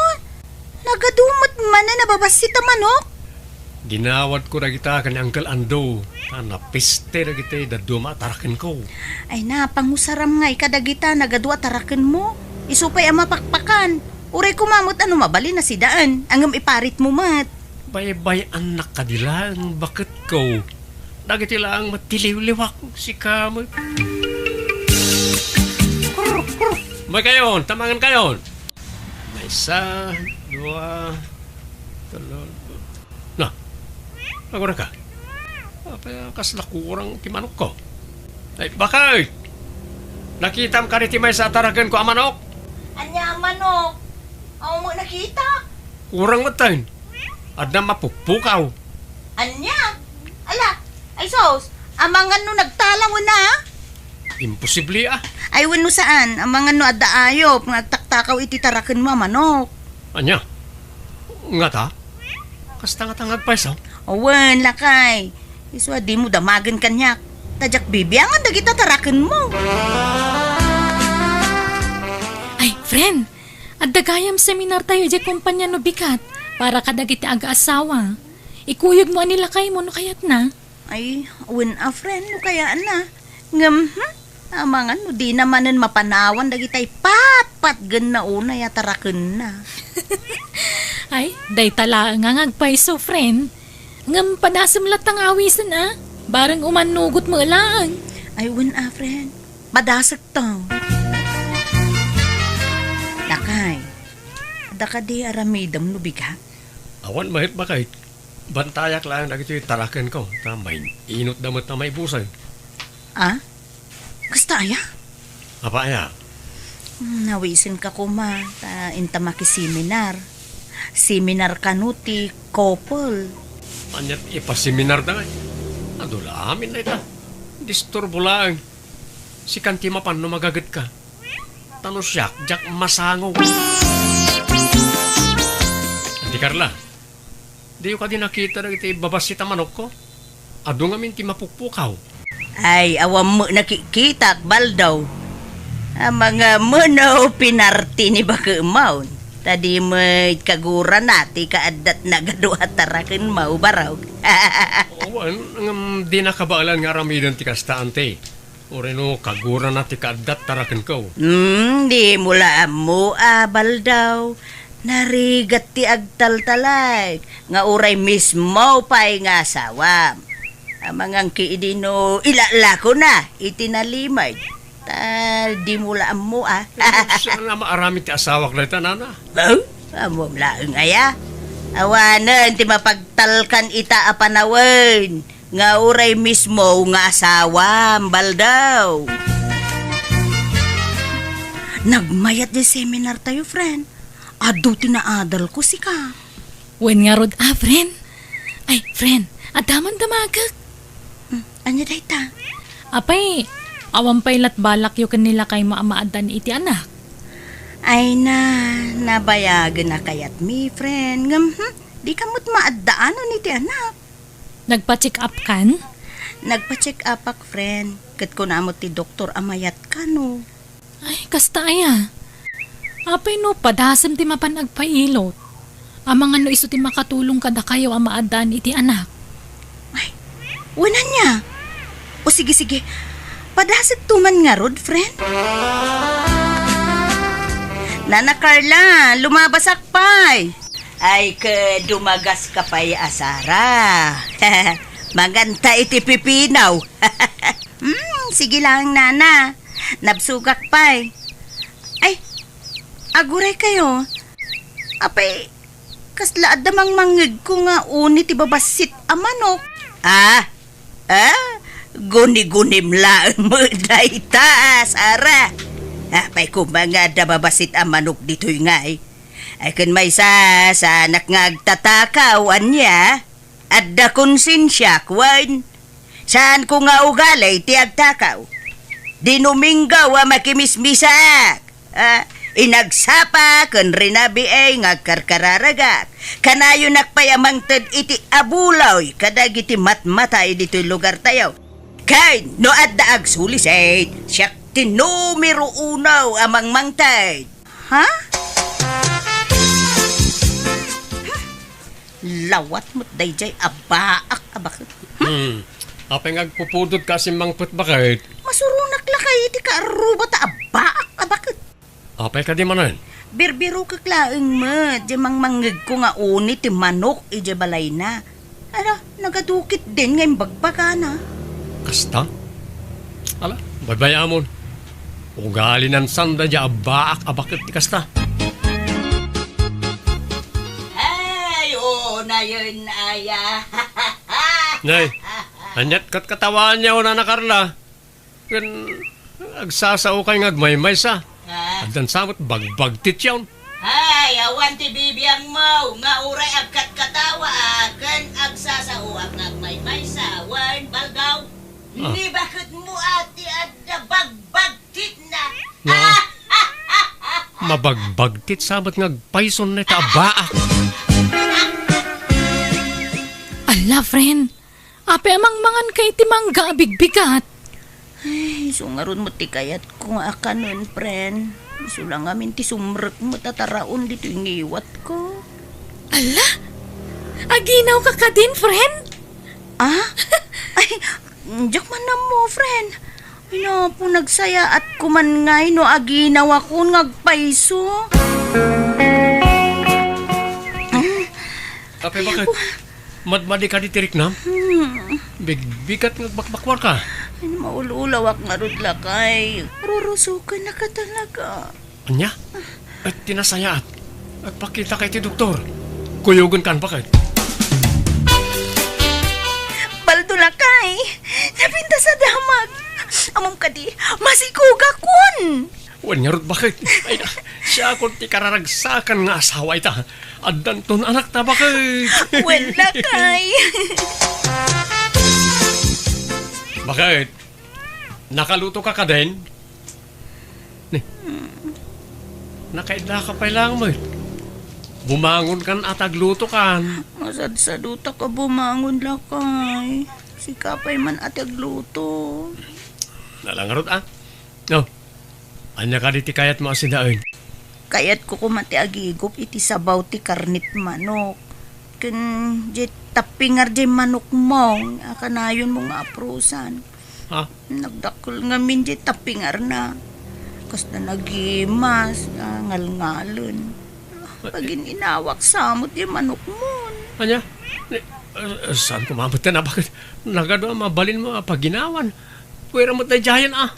Nagadu met manen a babassit a manok? Dinawatko dagita ken ni Uncle Ando, ta napiste dagiti dadduma a tarakenko. Ay na, pangusaram ngay kadagita nagadu a tarakenmo. Isu pay a mapakpakan. Uray koma met a no mabalin a sidaen, ngem iparitmo met. Baybay-annak kadi laeng baketko. Dagiti laeng met ti liwliwak, sika met. May kayon, tamangan kayon. Maysa, dua, telo. Na, agura ka. Apay, kasla kurang ti manokko. Ay, bakit? Nakitam kadi ti maysa a tarakenko a manok? Ania a manok? Awan mo nakita? Kurang met tayon. Adda mapukpukaw. Ania? Ala, ay sus, amangan no nagtalaw na? Imposible, ah. Ay, wenno saan, amangan no adda ayop nga agtaktakaw iti tarakenmo a manok. Ania? Ngata? Kasta ngata nga agpayso? Awan, lakay. Isu a dimo damagen kaniak. Ta diak bibiangan dagita tarakenmo. Ay, friend, adda gayam seminar tayo idiay kompania no bigat para kadagiti agaasawa. Ikuyogmo a ni lakaymo no kayatna. Ay, wen a friend, no kayatna. Ngem, hmm, amangan no dina manen mapanawan dagitay patpatgenna unay a tarakenna. Ay, dayta laeng nga agpayso, friend. Ngem padasem latta nga awisen, a. Bareng umannugot met laeng. Ay, wen a, friend. Padasek Tang. Lakay, adda kadi aramidem no bigat? Awan met, bakit? Bantayak laeng dagitoy tarakenko, ta main-inot da met a maibusay. Ah? Kasta aya? Apa aya? Hmm, nawisenka koma, ta inta makiseminar. Seminar kano ti couple. Ania ti ipaseminar da ngay? Adu la amin dayta. Disturbo laeng. Sikan ti mapan no magagetka. Ta no siak, diak masango. Adi Carla, diyo kadi nakita dagiti babassit a manokko? Adu ngamin ti mapukpukaw. Ay, awan met nakikitak, Baldaw. Amangan no pinarti ni bakemon. Ta di met kagurana ti kaaddatna nga dua a tarakenmo, barok. Awan, ngem di nakabaelan nga aramiden ti kasta, ante. Uray no kagurana ti kaaddat tarakenko. Hmm, dimo la ammo a, Baldaw. Narigat ti agtaltalay nga uray mismo pay nga asawam. Amangan ki idi no ilalakona iti nalimed. Ta dimo la ammo a. Saan a maaramid ti asawak dayta, nana? Oh, ammom laeng aya. Awanen ti mapagtalkan ita a panawen. Nga uray mismo nga asawam, Baldaw. Nagmayat diay seminar tayo, friend. Adu ti naadalko, sika. Wen ngarud a, friend. Ay, friend, adda man damagek. Hmm, ania dayta? Apay, awan pay lat balakyo ken ni lakaymo a maaddaan iti anak? Ay na, nabayagen a kayatmi, friend. Ngem, hmm, dika met maaddaanan iti anak. Nagpa-check up kan? Nagpa-check up ak, friend. Ket kuna met ti doktor a mayat kano. Ay, kasta aya. Apay no padasem ti mapan agpailot? Amangan no isu ti makatulong kadakayo a maaddaan iti anak. Ay, wen ania? O sige, sige. Padasek to man ngarud, friend. Nana Carla, lumabasak pay. Ay, ke, dumagas ka pay a Sara. Manganta iti pipinaw. Hmm, sige lang, nana. Nabsugak pay. Ay, aguray kayo. Apay, kasla adda mangmangngegko nga uni ti babassit a manok. Ah, Ah, gunigunim laeng met dayta, Sara. Apay koma nga adda babassit a manok ditoy ngay? Ay, ken maysa, saanak nga agtatakaw, ania? Adda konsensiak, wen? Saanko nga ugali ti agtakaw. Dinuminggaw a makimismisak. Ah, inagsapa ken rinabiay nga agkarkararagak. Kanayonak pay a mangted iti abuloy kadagiti matmatay ditoy lugartayo. Ken no adda agsulisit, siak ti numero uno a mangmangted. Ha? Lawat met daydiay a baak a baket. Hmm. Apay nga agpupudot ka a simmangpet baket? Masuronak lakay iti kaarruba ta a baak a baket. Apay kadi manen? Birbirokek laeng met, diay mangmangngegko nga uni ti manok idiay balayna. Ala, nagadukit din nga imbagbagana. Kasta? Ala, baybay-amon. Ugalinan sanda diay abbaak a baket ti kasta. Ay, oo, nayon, aya. Nay, aniat katkatawaanyo, Nana Carla? Ken agsasaokay nga agmaymaysa. Ah. Addan sa met bagbagtityon. Ay, awan ti bibiangmo nga uray agkatkatawa ken agsasaoak nga agmaymaysa wen baldaw. Ah. Ni baketmo a ti adda bagbagtitna. Ah. Mabagbagtit sa met nga agpayson na ita a baak. Ala, friend. Apay a mangmanganka iti mangga a bigbigat? Ay, isu ngarud met ti kayatko nga akanen, friend. Isu la ngamin ti sumrek met a taraon ditoy ngiwatko. Ala? Aginawka kadin, friend? Ah? Ay, diak man ammo, friend. Ay, napo, nagsayaatko man ngay no aginawakon nga agpayso. Ah. Apay, baket? Madmadika ditoy riknam? Hmm. Bigbigat nga agbakbakwarka. Ay, maul-ulawak ngarud, lakay. Rurusukennaka talaga. Ania? Ay, ti nasayaat. Agpakitaka iti doktor. Kuyogenkan, baket. Baldo, lakay. Napintas a damag. Ammom kadi, masikugakon. Wen ngarud, baket. Ay, na, siakon ti kararagsakan nga asawa ita. Addanton anakta, baket. Wen, lakay. Baket, nakalutoka kadin? Ni, nakaidlaka pay laeng met. Bumangonkan a ta aglutokan. Masadsadutak a bumangon, lakay. Sika pay man a ti agluto. Ala ngarud, a. No, ania kadi ti kayatmo a sidaen? Kayatko koma ti agigup iti sabaw ti karnet manok. Ken diay tappingar diay manokmo a kanayonmo nga aprosan. Ha? Nagdakkel ngamin diay tappingarna. Kasla nagimas, a, ngalngalen. Pagin-inawak sa met diay manokmon. Ania? Ni, a, saan ko mamatyan a baket nagadu a mabalinmo a paginawan? Puwera met daydiayen, a.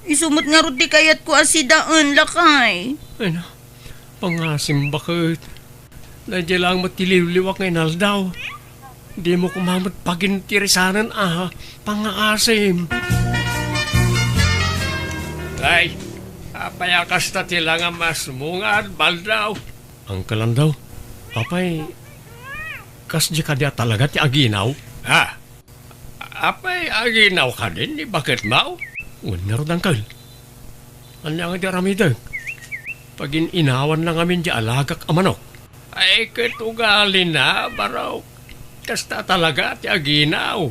Isu met ngarud ti kayatko a sidaen, lakay. Ay na, pangasim, baket. Daydiay laeng met ti liwliwak nga inaldaw. Dimo koma met pagintirisanen a pangasim. Ay, apay a kasta ti langam a sumungad, baldaw? Uncle Andaw, apay, kasdi kadi a talaga ti aginaw? Ah, Apay, aginaw kadin ni baketmo? Wen ngarud, Uncle. Ania nga di aramidek? Pagin-inawanna ngamin di alagak a manok. Ay, ket ugalina, barok. Kasta talaga ti aginaw.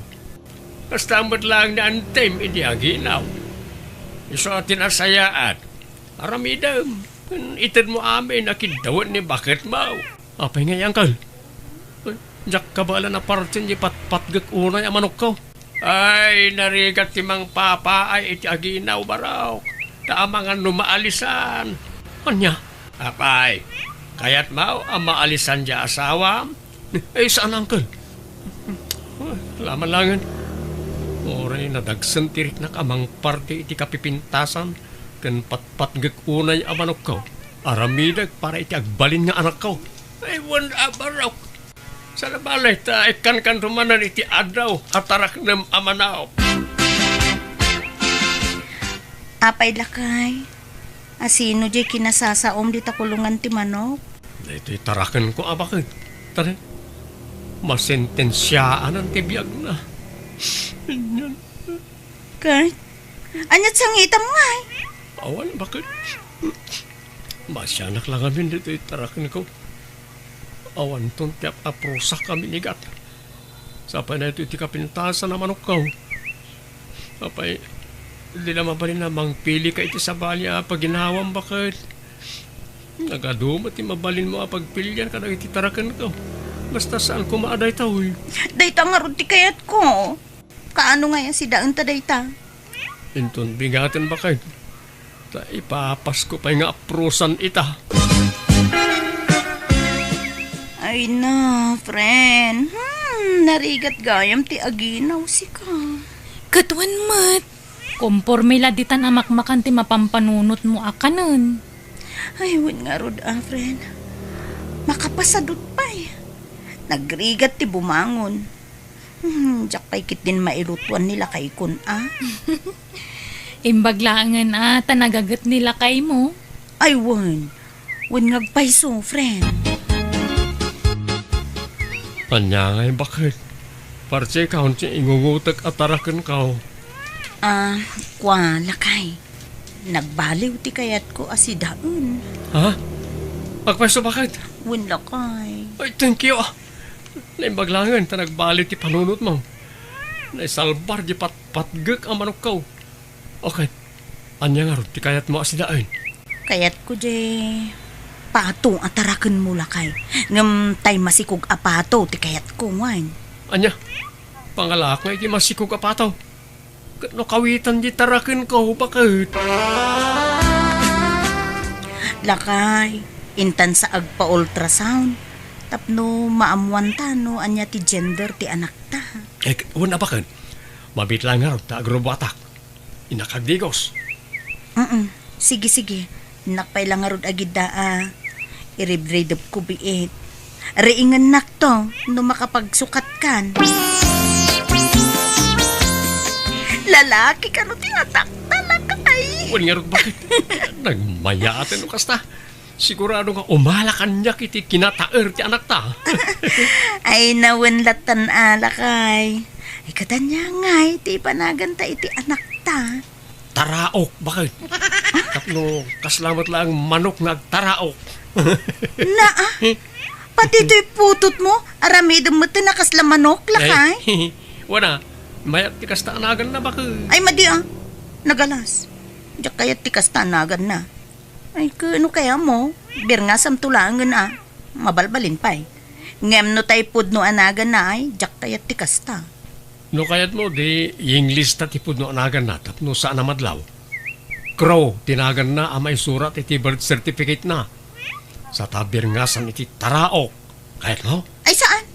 Kasta met laeng ni Antim idi aginaw. Isu a ti nasayaat. Aramidem. Itedmo amin a kiddawen ni baketmo. Apay ngay, Uncle? Diak kabaelan a partien di patpatgek unay a manokko. Ay, narigat ti mangpapaay iti aginaw, barok. Ta amangan no maalisan. Ania? Apay, kayatmo a maalisan di asawam? Ay, saan, Uncle. Ay, laman langen. Uray nadagsen ti riknak a mangparte iti kapipintasan ken patpatgek unay a manokko. Aramidek para iti agbalin nga anakko. Ay, wen a barok. Saan a bale ta ikkankanto manen iti addaw a taraknem a manok. Apay, lakay, a sino diay kinasasaom dita kulongan ti manok? Daytoy tarakenko a baket. Tara, masentensiaanan ti biagna. Ket, aniat sangitam ngay? Awan, baket. Masianak la ngamin ditoy tarakenko. Awanton ti ap-aprosak a minigat. Sapay daytoy ti kapintasan a manokko. Apay, di la mabalin a mangpilika iti sabali a paginawam, baket. Nagadu met ti mabalinmo a pagpilian kadagiti tarakenko. Basta saan koma a daytoy. Dayta ngarud ti kayatko. Kaano ngay a sidaenta dayta? Inton bigaten, baket. Ta ipapasko pay nga aprosan ita. Ay na, friend. Hmm, narigat gayam ti aginaw sika. Ket wen met, komporme la ditan a makmakan ti mapampanunotmo a kanen. Ay, wen ngarud a, friend. Makapasadut pay. Nagrigat ti bumangon. Hmm, diak pay ketdin mailutuan ni lakaykon a. Imbag laengen a ta nagaget ni lakaymo. Ay, wen. Wen nga agpayso, friend. Ania ngay baket? Parti kaon ti ingungotek a tarakenko. Ah, kua, lakay. Nagbaliw ti kayatko a sidaen. Ha? Agpayso baket? Wen, lakay. Ay, thank you, ah. Naimbag laengen ta nagbaliw ti panunotmo. Naisalbar di patpatgek a manokko. Okay. Ania ngarud ti kayatmo a sidaen? Kayatko di pato a tarakenmo, lakay. Ngem tay masikog a pato ti kayatko, wen. Ania? Pangalak nga iti masikog a pato. Ket no kawitan di tarakenko, baket. Lakay, intan sa agpa-ultrasound. Tapno maammuanta no ania ti gender ti anakta. Eh, wen a baket. Mabiit laeng ngarud ta agrubuatak. Innak agdigos. Mm. Sige, sige. Innak pay la ngarud agidda a iribridepko biit. Riingennakto no makapagsukatkan. Lalaki kano ti atakta, lakay? Wen ngarud baket. Nagmayaten no kasta. Sigurado nga umala kaniak iti kinataer ti anakta. Ay, wen latta, lakay. Ay, ket ania ngay ti ipanaganta iti anakta? Taraok, baket. Tapno kasla met laeng manok nga agtaraok. Naa, pati toy putotmo, aramidem met ti nakasla manok, lakay? Ay, wen a, mayat ti kasta a naganna, baket. Ay, madi a. Nagalas. Diak kayat ti kasta a naganna. Ay, ket no kayatmo, birngasamto laengen a. Mabalbalin pay. Ngem no tay pudno a naganna ay, diak kayat ti kasta. No kayatmo, di i-English ta ti pudno a naganna tapno saan a madlaw. Crow ti naganna a maisurat iti birth certificate-na. Sa ta birngasam iti taraok. Kayatmo? Ay, saan?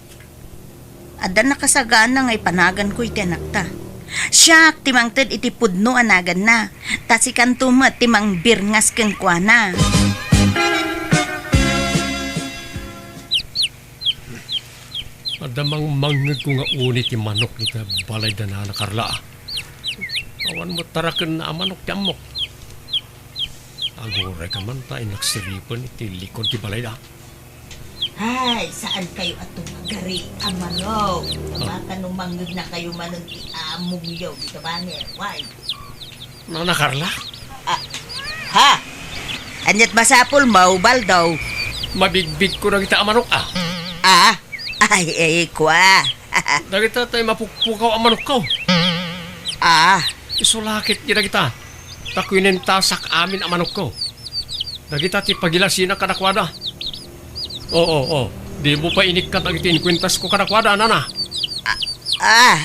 Adda nakasagana nga ipanaganko iti anakta. Siak ti mangted iti pudno a naganna, ta sikanto met ti mangbirngas kenkuana. Adda mangmangngegko nga uni ti manok dita balay da Nana Carla. Awan met tarakenna a manok ti ammok. Aguray ka man ta inaksiripen iti likod ti balayda. Ay, saan kayo a tumagari a manok? Tabaka no mangngegna kayo manen ti amongyo dita bangir. Why? Nana Carla? Ah, ha? Aniat masapulmo, Baldo? Mabigbigko dagita a manok, ah. Ah? Ay, ay, kua. Dagita tay mapukpukaw a manokko. Ah. Isu la ketdi dagita. Ta kuinentasak amin a manokko. Dagita ti pagilasinak kadakuada. Oo, oo. Dimo pay inikkat dagiti inkuentasko kadakuada, nana. Ah, ah,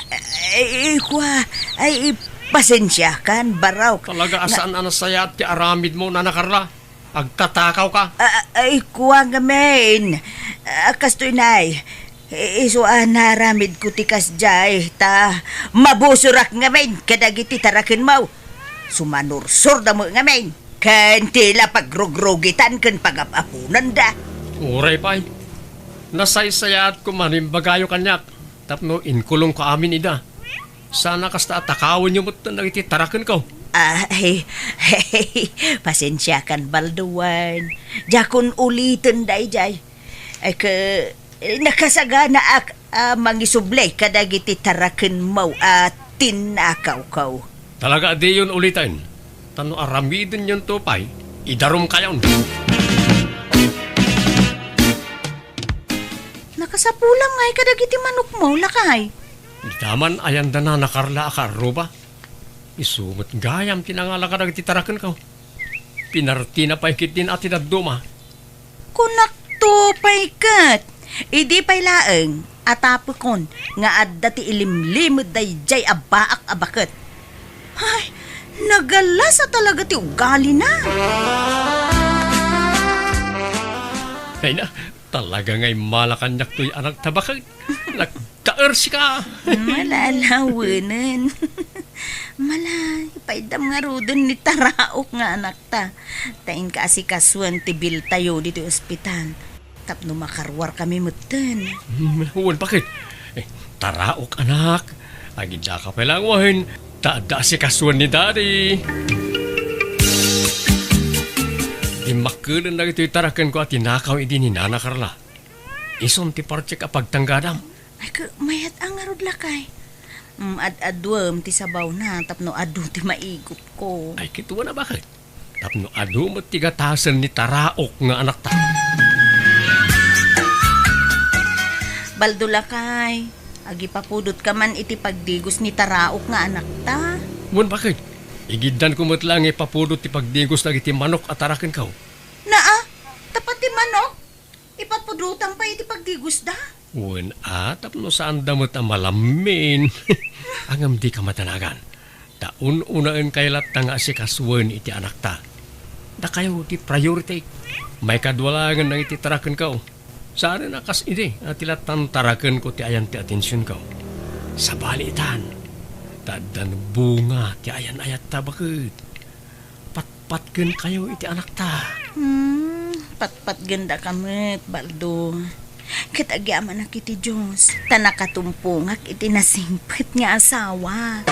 ay, ay, kua, ay, pasensiakan, barok. Talaga a saan a nasayaat ti aramidmo, Nana Carla. Agtatakaw ka. Ah, ay, kua ngamin. Ah, kastoy, nay. I-, isu a naaramidko ti kasdiay, ta mabusorak ngamin kadagiti tarakenmo. Sumanursorda met ngamin, ken ti la pagrugrugitan ken pagap-aponanda. Uray pay. Nasaysayaat koma no imbagayo kaniak, tapno inkulongko amin ida. Saan a kasta a takawenyo metten dagiti tarakenko. Ah, ay, ay, pasensiakan, Baldo, wen. Diakon uliten daydiay. Ay, ke, eh, nakasaganaak a mangisubli kadagiti tarakenmo a tinnakawko. Talaga a diyon uliten. Ta no aramidenyonto pay, idarumkayon. Nakasapulam ngay kadagiti manokmo, lakay. Dita man ayan da Nana Carla a kaarruba. Isu met gayam ti nangala kadagiti tarakenko. Pinartina pay ketdin a ti dadduma. Kunakto pay ket, idi pay laeng a tapekon nga adda ti ilimlimed daydiay a baak a baket. Ay, nagalas a talaga ti ugalina. Ay na, Talaga nga immala kaniak toy anakta baket. Nagtaer sika. Malalawanen. Mala, ipaydam ngaruden ni Taraok nga anakta. Ta inka asikasuen ti biltayo ditoy ospital. Tapno makaruar kami metten. Hmm, wen, baket? Eh, Taraok, anak. Agidaka pay laeng wen. Ta adda asikasuen ni Daddy. Dimmakkelen dagitoy tarakenko a tinakaw idi ni Nana Carla. Isun ti partiek a pagtanggadam. Ay, ka, mayat a ngarud, lakay. Mm, ad-aduem ti sabawna tapno adu ti maigupko. Ay, kitaen a, baket? Tapno adu met ti gatasen ni Taraok nga anakta. Baldo, lakay, agipapudotka man iti pagdigos ni Taraok nga anakta. Wen, baket? Igiddanko met laeng nga ipapudot ti pagdigos dagiti manok a tarakenko. Naa, ta pati manok? Ipapudotam pay iti pagdigosda? Wen a, tapno saanda met a malammin. Ngem dika madanagan. Ta un-unaenkayo latta nga asikasuen iti anakta. Dakayo ti priority. Maikadua laengen dagiti tarakenko. Saanen a kas idi a ti lattan tarakenko ti ayan ti atensionko. Sabali itan, ta addan bunga ti ayan-ayatta, baket. Patpatgenkayo iti anakta. Hmm, patpatgendaka met, Baldo. Ket agyamanak iti Dios, ta nakatumpongak iti nasingpet nga asawa.